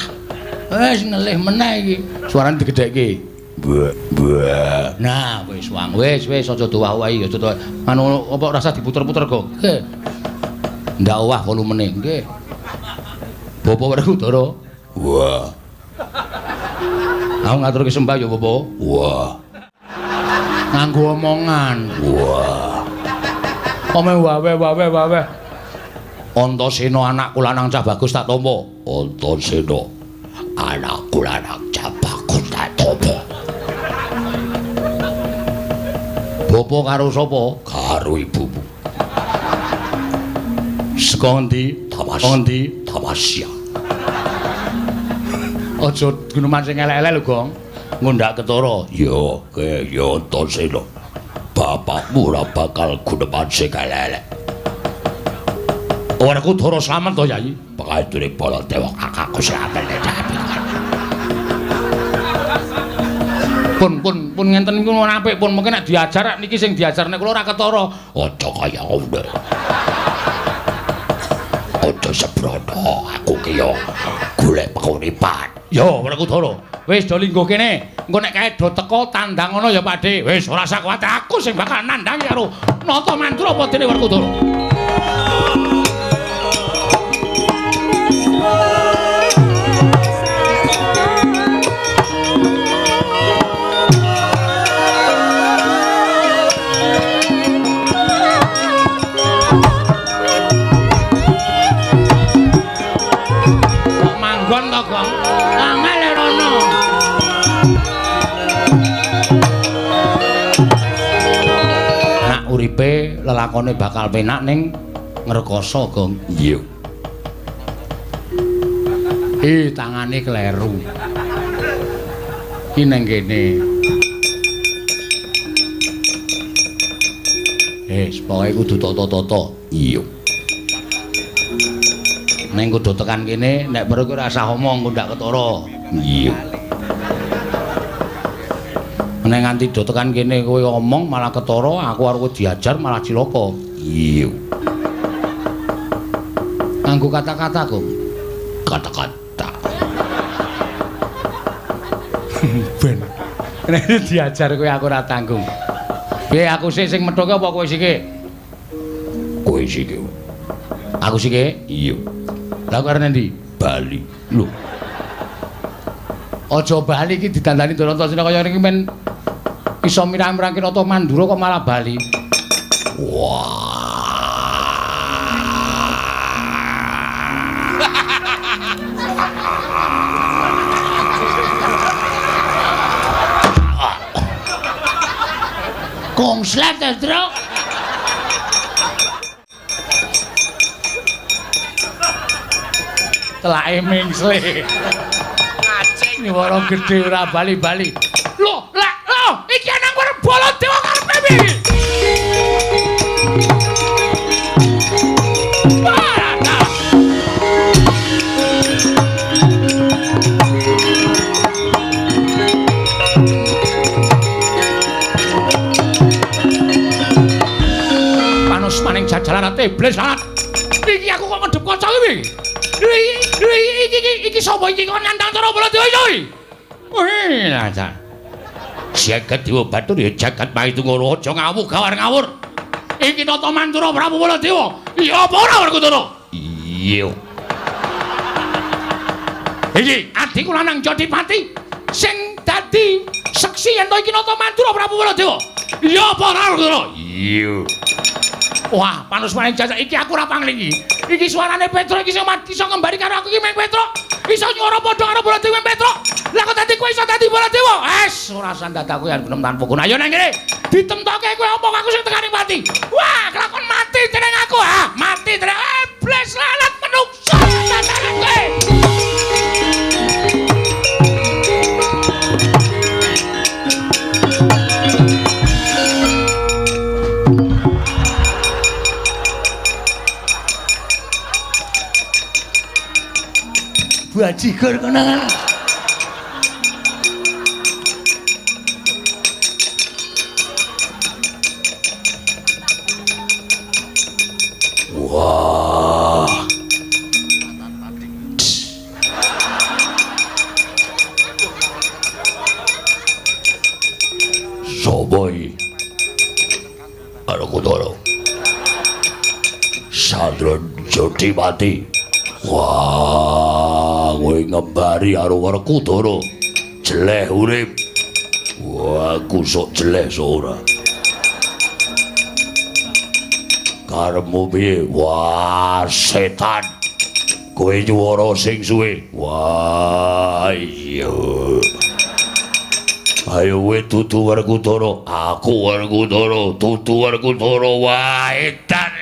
Wis ngelih meneh iki. Suarane digedhekke. Nah, wis wang, wis wis aja dowah-owahi, aja dowah. Anu apa rasa diputer-puter kok. Nggih. Ndak owah volumene, nggih. Bapak Werkudara. Wah. Aku ngaturke sembah ya, Bapak. Wah. Nganggo omongan. Wah. Ome wawe wawe wawe. Antasena anakku lanang cah bagus tak tampa. Antasena anakku lanang cah bagus tak tampa. Bapak karo sapa? Karo ibumu. Saka ngendi? Tamasya. Ngendi? Tamasya. Aja guneman sing elek-elek lho, Gong. Ngundak ketara. Ya, ke ya Antasena. Bapakmu ora bakal guneman sing elek-elek. Werkudara slamet to, Yai? Pangature Baladewa kakakku slamet nek. Pun pun pun ngenten niku apik pun mungkin nek diajar niki sing diajar nek kula ora ketara. Aja kaya ngono. Aja sembrono, aku ki yo golek penguripan. Yo Werkudara, wis do lingguh kene. Engko nek kae do teko tandang ngono ya Pakdhe. Wis ora usah kuwatir, aku sing bakal nandangi karo Nata Mandura apa dene Werkudara. Manggon to, Gong? Angel rono. Nak uripe lelakone bakal penak ning ngrekoso, Gong. Iya. Ih, tangane kleru. Ki nang kene. Wis, pokoke kudu tata-tata. Iya. Neng kudu tekan kene, nek perlu ora usah omong, ndak ketara. Iya. Nek nganti do tekan kene kowe omong malah ketara, aku arep diajar malah cilaka. Iya. Nganggo kata-kata, Gong. Kata-kata. Ben. Nek diajar kowe aku ora tanggung. Piye aku sik sing methuke apa kowe sike? Kowe sike. Aku sike? Iya. Lah kowe arep endi? Bali. Lho. Aja bali iki didandani Antasena kaya ngene iki men iso mirang-mirangke Nata Mandura kok malah bali. Wah. Kongslet, Tru. Telake mingsle. Ngacing nyuwara gedhe ora bali-bali. Lho, lek lho, iki nang Baladewa karepe piye? Panus maning jajalan iblis lalat. Iki aku kok medhep kaca iki. Iki iki sapa iki kok nantang cara Baladewa iki? Wih, lah. Jagat Dewa Batur ya jagat Maitungara aja ngawuh gawar ngawur. Iki Nata Mandura Prabu Baladewa. Iya apa ora Werkudara? Iya. Iki adikku lanang Jodipati sing Dadi seksi yen to iki Nata Mandura Prabu Baladewa. Iya apa ora ngono? Iya. Wah, panusmane jajak iki aku ora panglingi. Iki suarane Petruk iki sing iso ngembari karo aku iki meng Petruk. Iso nyuwara padha karo Baladewa Petruk. Lah kok dadi kowe iso dadi Baladewa? Es, ora sandadak kowe arep tanpa guna. Ayo nang kene. Ditemtoke kowe apa aku sing tekaning pati. Wah, kelakon mati jeneng aku ha. Mati jeneng iblis lalat menungso. Tataran kowe. Bajigur konangan. Wah. Sopo iki? Werkudara. Sandra Jodi mati. Wah, kowe ngembari karo Werkudara. Jeleh urip. Wah, aku sok jeleh sok ora. Karepmu piye? Wah, setan. Kowe nyuwara sing suwe. Wah, iya. Ayo kowe dudu Werkudara. Aku Werkudara, dudu Werkudara. Wah, edan.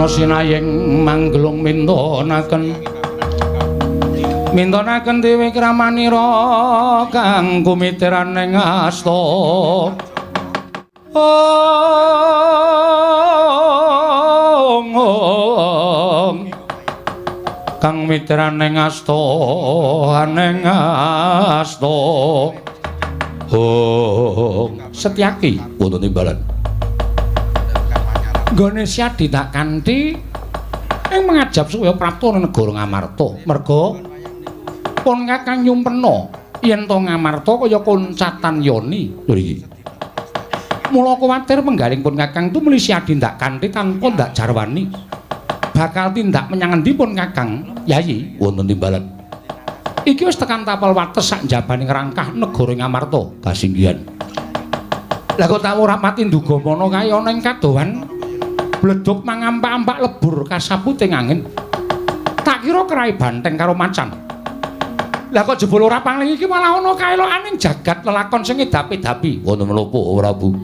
Sinayeng manggelung mintonaken mintonaken dewi kramanira kang kumitiran ing asta. Ong kang mitiran ing asta ning asta. Ong Setyaki wonten timbalan nggone Syadi tak kanthi ing mangajab supaya prapta negara Ngamarta. Merga pun kakang nyumpena yen to Ngamarta kaya koncatan yoni lho iki. Mula kuwatir penggaling pun kakang tumuli Syadi ndak kanthi tanpa ndak jarwani. Bakal tindak menyang endi pun kakang? Yayi wonten timbalan. Iki wis tekan tapel wates sak njabaning rangkah negara Ngamarta kasinggihan. Lah kok tak ora pati nduga mono kae ana ing kadohan bleduk mangampak-ampak lebur kasaputing angin. Tak kira kerai banteng karo macan. Lah kok jebul ora pangling iki malah ana kaelokaning jagat lelakon sing ngedapi-dapi. Wonten menapa Prabu?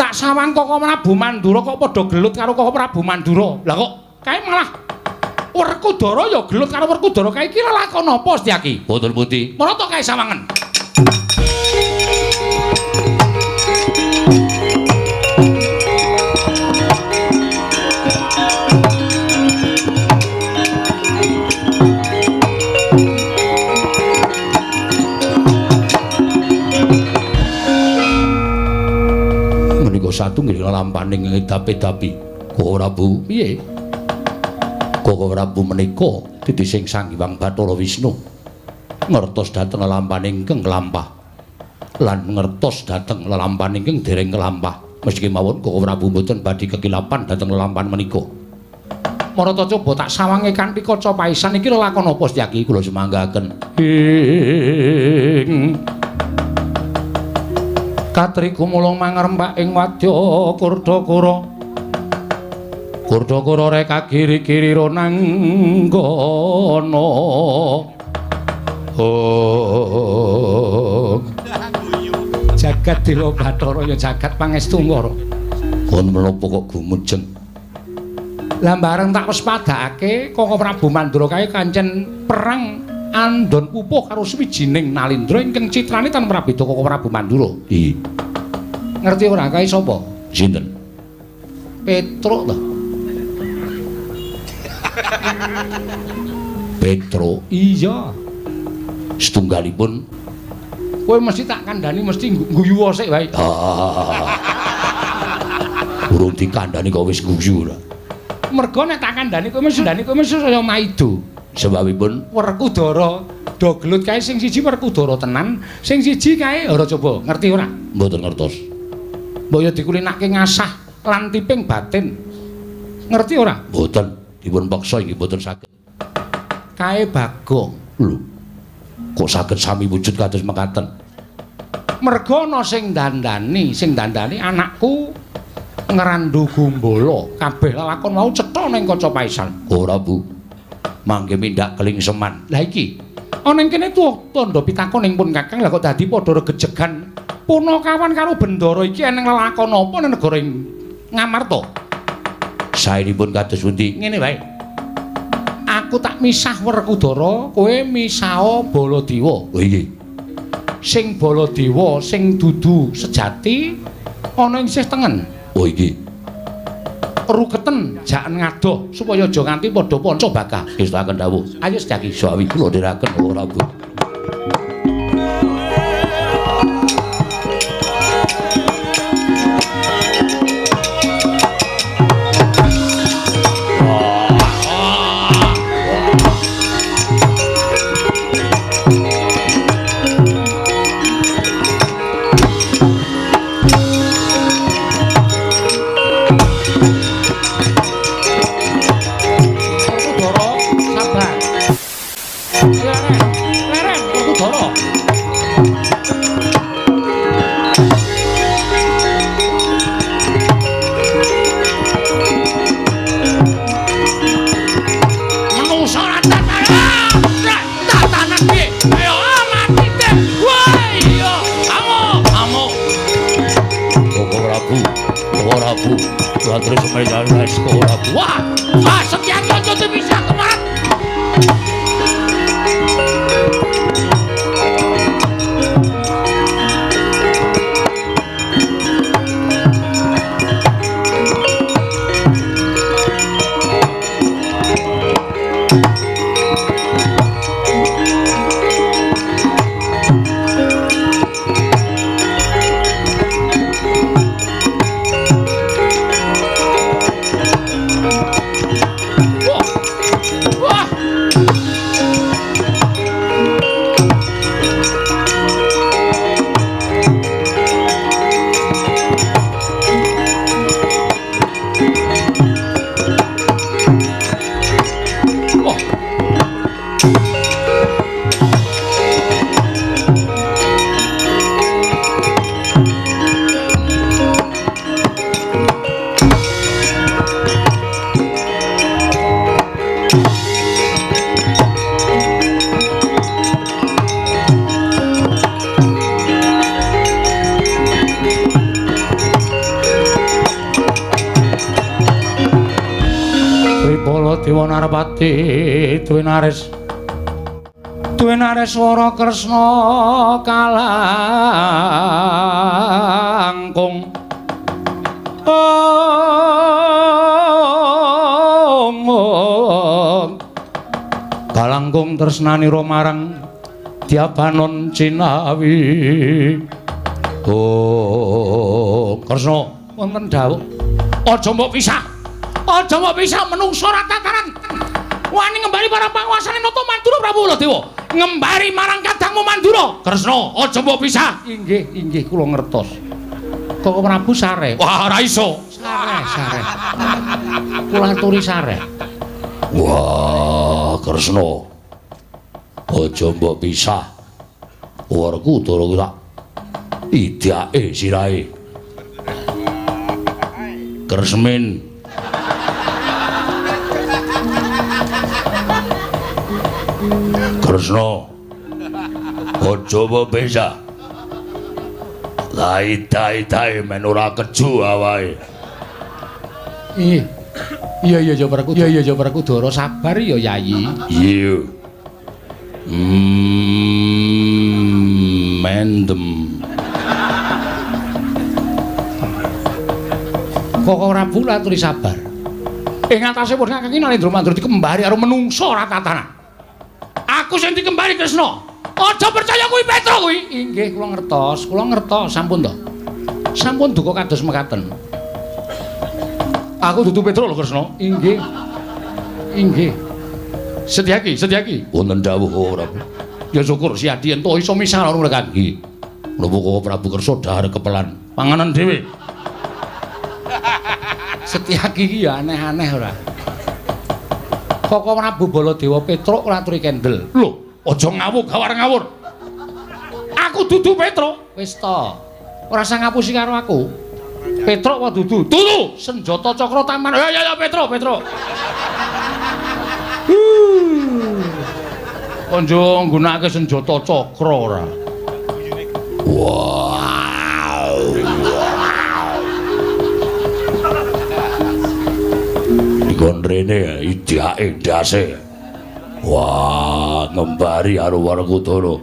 Tak sawang Koko Prabu Mandura kok padha gelut karo Koko Prabu Mandura. Lah kok kae malah Werkudara ya gelut karo Werkudara kae iki lelakon apa Setyaki? Wonten pundi? Marata kae sawangen. Satunggiling lelampaning ngedapi-dapi. Koko Prabu, piye? Koko Prabu menika titising Sang Hyang Bathara Wisnu ngertos dhateng lelampaning ingkang kelampah lan ngertos dhateng lelampahan ingkang dereng kelampah. Meski mawon Koko Prabu mboten badhe kekilapan dhateng lelampahan menika. Marata coba tak sawange kanthi kaca paisan iki lelakon apa Setyaki kula sumanggaken. Ing Katri gumulung mangrempak ing wadya Kurdakura. Kurdakura reka kiri-kiri ronanggana. Oh. Jagat Dewa Bathara ya jagat pangestu ngara. Kon menapa kok gumujeng? Lah bareng tak wis padhakake Koko Prabu Mandura kae kancen perang andon pupuh karo suwijining Nalindra ingkang citrane tan prabeda Koko Prabu Mandura. Iya. Ngerti ora kae sapa? Sinten? Petruk to. Petruk. Iya. Setunggalipun Kowe mesti tak kandhani mesti guyu sik wae. Urung dikandhani kok wis guyu ora. Mergo nek tak kandhani kowe mesti ndani kowe mesti saya maido. Sebabipun Werkudara do gelut kae sing siji Werkudara tenan, sing siji kae ora coba ngerti ora? Mboten ngertos. Mbok ya dikulinake ngasah lan tiping batin. Ngerti ora? Mboten, dipun peksa inggih mboten saged. Kae Bagong. Lho. Kok saged sami wujud kados mekaten? Mergo ana sing dandani anakku Ngrandu Gumbala. Kabeh lelakon mau cetha ning kaca paisan. Ora, Bu. Mangke mindak kelingseman. Lah iki ana ing kene tuwa tandha pitakon ing pun Kakang, lah kok dadi padha regejegan. Punakawan karo Bendara iki eneng lelakon apa ning negara Ngamarta? Saenipun kados pundi? Ngene wae. Aku tak misah Werkudara, kowe misah Baladewa. Oh iya. Sing Baladewa sing dudu sejati ana ing sisih tengen. Oh iki. Ruketen jaken ngadoh supaya aja nganti padha panca bakah. Ngestakaken dawuh. Ayo Setyaki sawi kula dherekaken ora Bu. Wah, wah, Setyaki aja dipisah kemarin. Dewa Narpati Dwinares Dwinareswara Kresna kalangkung om kalangkung tresnanira marang Dyabanon Cinawi. Oh Kresna wonten dawuh aja mbok pisah. Aja mbok pisah menungso ora tataran. Wani ngembari para panguasane Nata Mandura Prabu Baladewa. Ngembari marang kadangmu Mandura. Kresna, aja mbok pisah. Inggih, inggih kula ngertos. Kok Prabu sare? Wah, ora iso. Sare, sare. Kula aturi sare. Wah, Kresna. Aja mbok pisah. Werkudara tak idake sirahe. Kresmin. Kresna aja mbok pisah. Lai-tai-tai men ora keju awake. Iya. Iya iya ya Werkudara. Iya iya ya Werkudara sabar ya Yayi. Iya. Mendem. Kok ora aturi sabar. Ing atase pun Kakang Nalendra Mandura dikembari karo menungsa ora tatanan. Aku sing dikembari Kresna. Aja percaya kuwi Petro kuwi. Inggih kula ngertos, kula ngertos sampun to. Sampun duka kados mekaten. Aku dudu Petro lho Kresna. Inggih. Inggih. Setyaki, Setyaki. Wonten dawuh Prabu. Ya syukur Siadi ento iso misah karo mereka. Nggih. Menapa kok Prabu Kersa dhahar kepelan panganan dhewe. Setyaki iki ya aneh-aneh ora. Koko Prabu Baladewa Petruk ora aturi kendel. Lho, aja ngawur gawar ngawur. Aku dudu Petruk. Wis to. Ora usah ngapusi karo aku. Petruk apa dudu? Dudu. Senjata cakra taman. Ya ya ya Petruk, Petruk. Konjo nggunakake senjata cakra ora. Wow. Dikon rene idake ndase. Wah, ngembari karo Werkudara.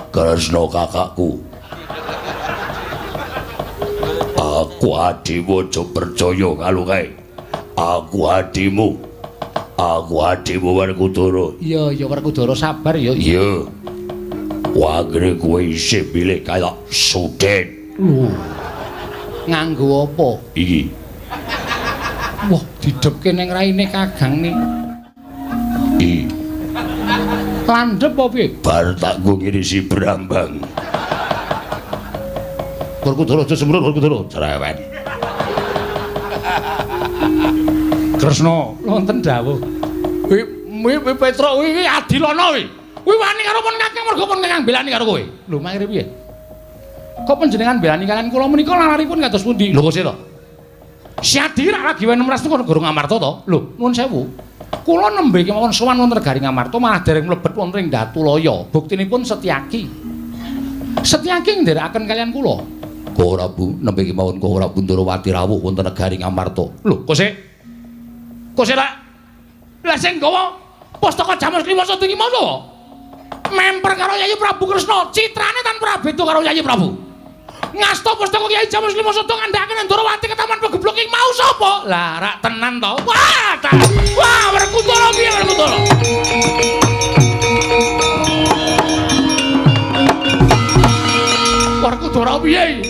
Kresna kakakku. Aku adimu aja percaya karo kae. Aku adimu. Aku adimu Werkudara. Iya, iya Werkudara sabar ya. Iya. Wagre kowe isih pilih kaya Suden. Lho. Nganggo apa? Iki. Wah, didhepke ning raine Kakang ni. Iki. Landhep apa piye? Bar tak nggo ngirisi brambang. Werkudara aja sembrut Werkudara cerewet. Kresna wonten dawuh. Kuwi kuwi Petruk kuwi adilana kuwi. Kuwi wani karo pun Kakang mergo pun Kakang belani karo kowe. Lho mangkire piye? Kok panjenengan belani kalian kula menika lalaripun kados pundi? Lho kok sih to? Siadi rak lagi wene mras teko negara Ngamarta to? Lho nuwun sewu. Kula nembe kemawon sowan wonten negari Ngamarta malah dereng mlebet wonten ing Datulaya. Buktinipun Setyaki. Setyaki nderekaken kalian kula. Kok Prabu nembe kemawon kok Prabu Ndorowati rawuh wonten negari Ngamarta. Lho kok sik? Kok sik lak? Lah sing nggawa pustaka Jamus Klima Sada iki mau sapa? Memper karo Yayi Prabu Kresna, citrane tanpa beda karo Yayi Prabu. Ngasta pustaka Kyai Jamus Klima Sada ngandhakaken Ndorowati ketaman pegeblok iki mau sapa? Lah rak tenan to. Wah, ta. Wah, Werkudara piye Werkudara? Werkudara piye?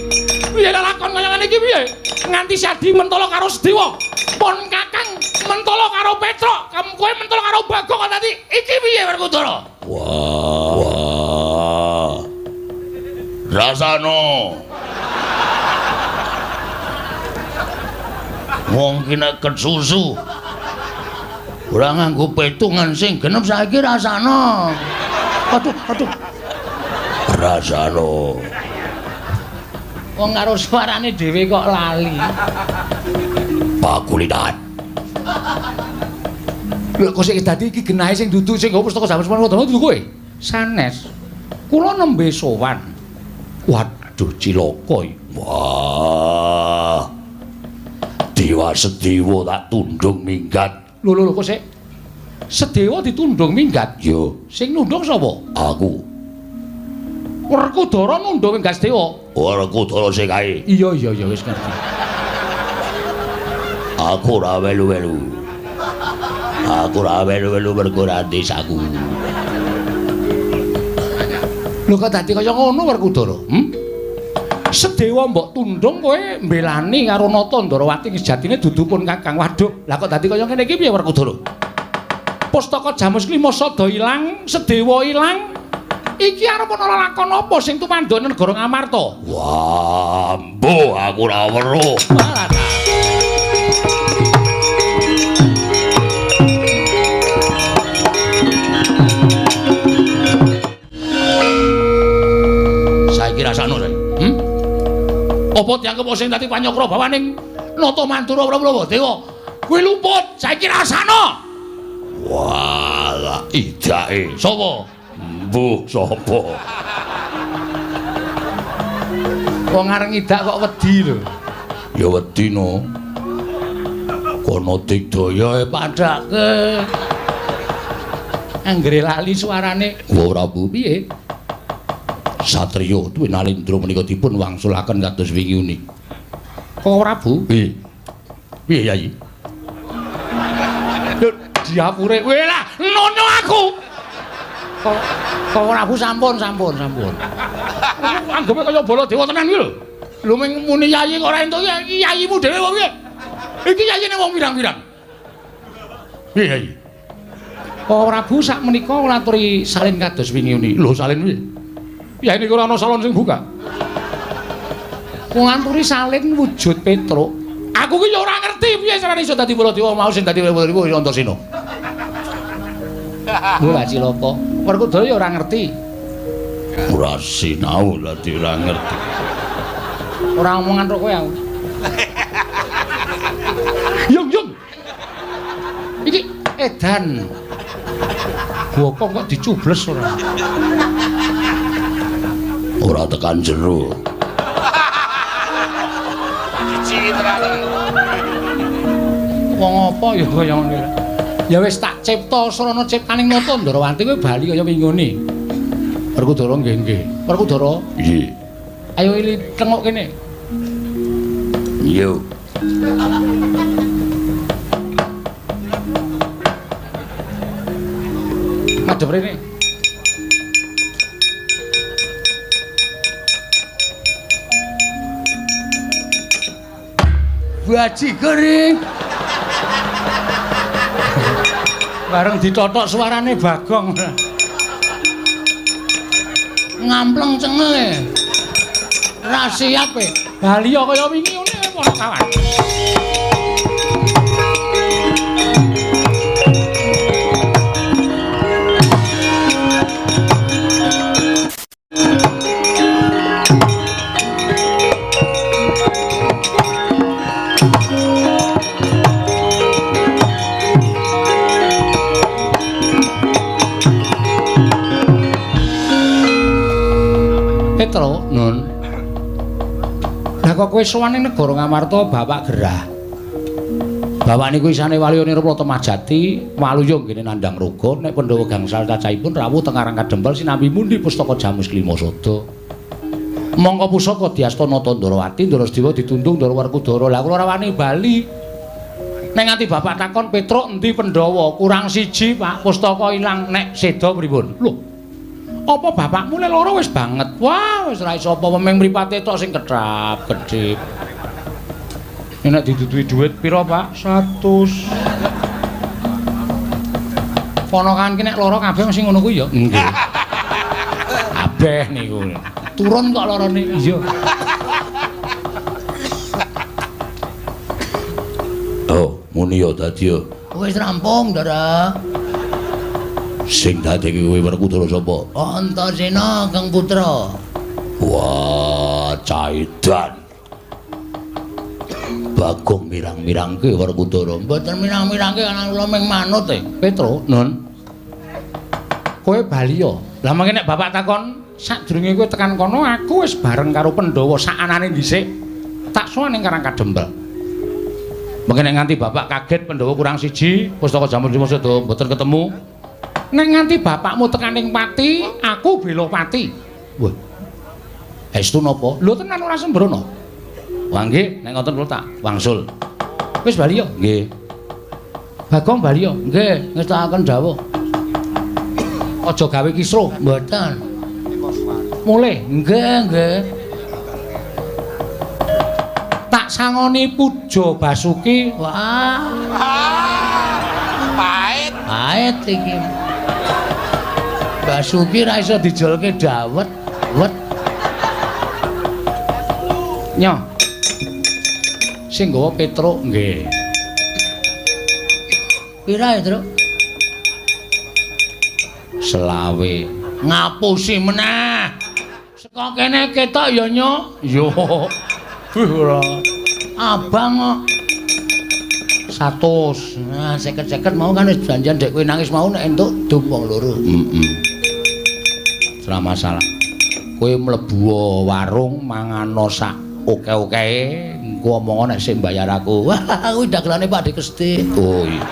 Piye lakon kaya ngene iki piye? Nganti Sadi mentolo karo Sedewa. Pon Kakang mentolo karo Petruk, kowe mentolo karo Bagong kok dadi iki piye Werkudara? Wah. Wah. Rasano. Wong ki nek kesusu ora nganggo petungan sing genep saiki rasano. Aduh, aduh. Rasano. Wong karo suarane dhewe kok lali. Pakulitan. Lho kok sik dadi iki genahe sing dudu sing nggawa pustaka Jamus Klima Sada dudu kowe? Sanes. Kula nembe sowan. Waduh cilaka iki. Wah. Dewa Sedewa tak tundung minggat. Lho lho kok sik. Sedewa ditundung minggat? Iya. Sing nundung sapa? Aku. Werkudara nundung minggat Sedewa. Werkudara sing kae. Iya iya iya wis ngerti. Aku ora welu-welu. Aku ora welu-welu mergo ora desaku. Lho kok dadi kaya ngono Werkudara? Sedewa mbok tundung kowe mbelani karo Nata Ndorowati sejatine dudu pun Kakang. Waduh, lah kok dadi kaya ngene iki piye Werkudara? Pustaka Jamus Klima Sada ilang, Sedewa ilang. Iki arep ana lakon apa sing tumandhane negara Ngamarta? Wah, mbuh aku ora weruh. Saiki rasane saiki. Apa dianggep sing dadi panyokra bawaning Nata Mandura Prabu Dewa? Kuwi luput, saiki rasane. Wah, idake. Sapa? Mbuh sapa? Wong areng idak kok wedi lho. Ya wedi no. Kono digdaya padhake. Anggere lali suarane. Wa Prabu piye? Satriya Dwinalindra menika dipun wangsulaken kados wingi uni. Kok Prabu? Piye? Piye Yayi? Lho diapure kowe lah nono aku. Kok Kok Prabu sampun. Anggepe kaya Baladewa tenan iki lho. Lho ming muni yayi kok ora entuk iki yayimu dhewe wong piye? Iki yayine wong pirang-pirang. Piye yayi? Kok Prabu sak menika nglaturi salin kados wingi uni. Lho salin piye? Yayi niku ora ana salon sing buka. Nganturi salin wujud Petruk. Aku ki ya ora ngerti piye carane iso dadi Baladewa mau sing dadi Baladewa ya Antasena. Wah cilaka. Werkudara ya ora ngerti. Ora sinau dadi ora ngerti. Ora omongan karo kowe aku. Yung yung. Iki edan. Bokong kok dicubles ora. Ora tekan jero. Wong apa ya kaya ngene. Ya wis tak cipta srana ciptaning nata Ndarawanti kowe bali kaya wingone. Werkudara nggih nggih. Werkudara? Nggih. Ayo ili tengok kene. Yo. Madhep rene. Baji kering. Bareng ditotok suarane Bagong. Ngampleng cengele. Ra siap e. Bali kaya wingi ngene para kawan. Petro, Nun. Lah kok kowe sowan ning negara Ngamarta bapak gerah. Bapak niku isane Waluya Nirpala Temajati, Waluya nggene nandhang raga, nek Pandhawa gangsal cacahipun rawuh teng Karang Kadempel sinambi mundi pustaka Jamus Klima Sada. Mongko pusaka diasta Nata Ndarawati, Ndarasdewa ditundung Ndara Werkudara. Lah kula ora wani bali. Nek nganti bapak takon Petruk endi Pandhawa, kurang siji Pak, pustaka ilang nek seda pripun? Lho. Apa bapakmu le loro wis banget. Wah, wis ora iso apa meng mripate tok sing kedhap kedhip. Nek diduduhi dhuwit pira, Pak? 100. Ponakan ki nek loro kabeh mesti ngono kuwi ya. Nggih. Kabeh niku. Turun kok lorone. Iya. Oh, muni ya dadi ya. Wis rampung, Ndara. Sing dadi kowe Werkudara sapa? Antasena Kang Putra. Wah, caidan. Bagong mirang-mirangke Werkudara. Mboten mirang-mirangke ana kula ming manut e. Petro, Nun. Kowe bali ya. Lah mangke nek bapak takon sadurunge kowe tekan kono aku wis bareng karo Pandhawa sakanane dhisik. Tak sowan ning Karang Kadempel. Mangke nek nganti bapak kaget Pandhawa kurang siji, pustaka Jamus Lima Sada mboten ketemu. Nek nganti bapakmu tekan ning pati, aku bela pati. Wah. Estu napa? Lho tenan ora sembrono. Wah nggih, nek ngoten kula tak wangsul. Wis bali ya? Nggih. Bagong bali ya? Nggih, ngestakaken dawuh. Aja gawe kisruh. Mboten. Mulih. Nggih, nggih. Tak sangoni puja Basuki. Wah. Pahit. Pahit iki. Basuki ra iso dijolke dawet, wet. Nyo. Sing nggawa Petruk nggih. Pira ya, Truk? Selawe. Ngapusi meneh. Saka kene ketok ya, Nyo. Yo. Buh ora. Abang kok 100. Nah, 50-50 mau kan wis janjian dek kowe nangis mau nek entuk dum wong loro. Heeh. Ora masalah. Kowe mlebu warung mangano sak oke-okehe, engko omong nek sing bayar aku. Wah, kuwi dagelane Pak Dikesti. Oh iya.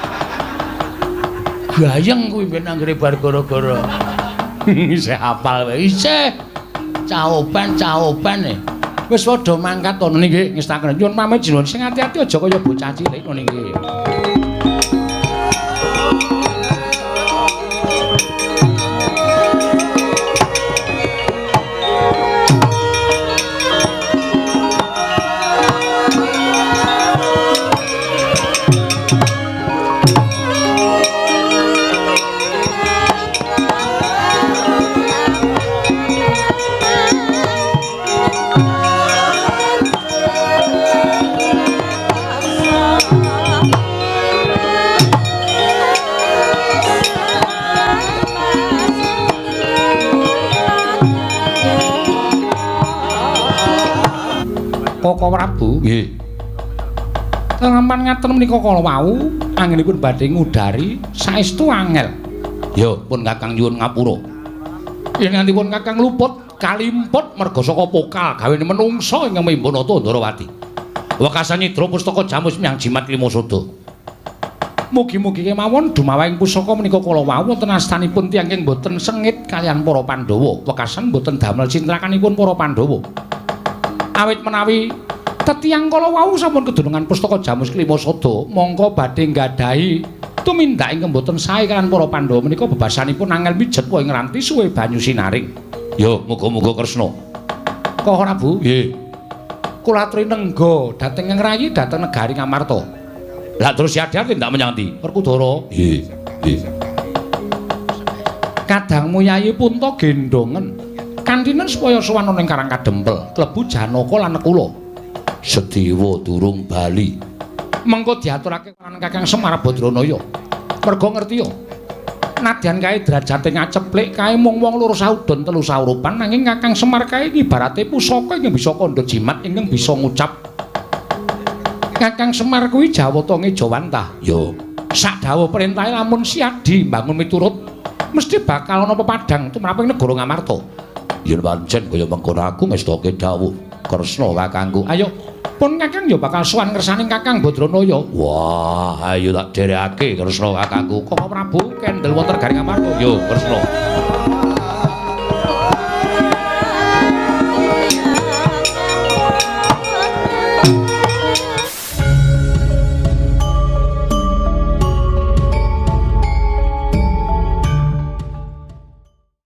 Gayeng kuwi ben anggere bar gara-gara. Isih hafal wae. Isih. Caoban-caoban e. Wis padha mangkat to nggih ngestaken. Nyuwun pamit jenengan sing ati-ati aja kaya bocah cilik ngono nggih. Koko Prabu. Nggih. Lelampan ngaten menika kala wau anggenipun badhe ngudari saestu angel. Ya, pun Kakang nyuwun ngapura. Yen nganti pun Kakang luput kalimput merga saka pokal gawene menungsa ingkang mimba nata Ndarawati. Wekasan nyidra pustaka jamus miyang jimat lima sada. Mugi-mugi kemawon dumawahing pusaka menika kala wau wonten astanipun tiyang ingkang boten sengit kaliyan para Pandhawa. Wekasan boten damel cintrakanipun para Pandhawa. Awit menawi tetiyang kala wau sampun kedunungan pustaka jamus klima sada, mongko badhe nggadahi tumindak ingkang boten sae kaliyan para Pandhawa menika bebasanipun angel mijet ing ranti suwe banyu sinaring. Ya, muga-muga Kresna. Koko Prabu? Nggih. Kula aturi nengga dhateng Rayi dhateng negari Ngamarta. Lah terus siap-siap tindak menyang ndi? Werkudara. Nggih, nggih. Kadangmu Yayi Punta gendongen. Kantinen supaya sowan ana ing Karang Kadempel, klebu Janaka lan Nekula. Sedewa durung bali. Mengko diaturake lan Kakang Semar Badranaya. Merga ngerti ya. Nadyan kae derajate ngaceplik kae mung wong loro saudon telu saurupan nanging Kakang Semar kae ibarate pusaka ingkang bisa kandha jimat ingkang bisa ngucap. Kakang Semar kuwi jawata ngejawantah. Ya, sak dawuh perintahe lamun Siadi mbangun miturut mesti bakal ana pepadang tumrap ing negara Ngamarta. Yen pancen kaya mengkono aku ngestoke dawuh Kresna kakangku. Ayo, pun Kakang ya bakal sowan ngersane Kakang Badranaya. Wah, ayo tak dherekake Kresna kakangku. Koko Prabu kendel wonten negari Ngamarta. Yo, Kresna.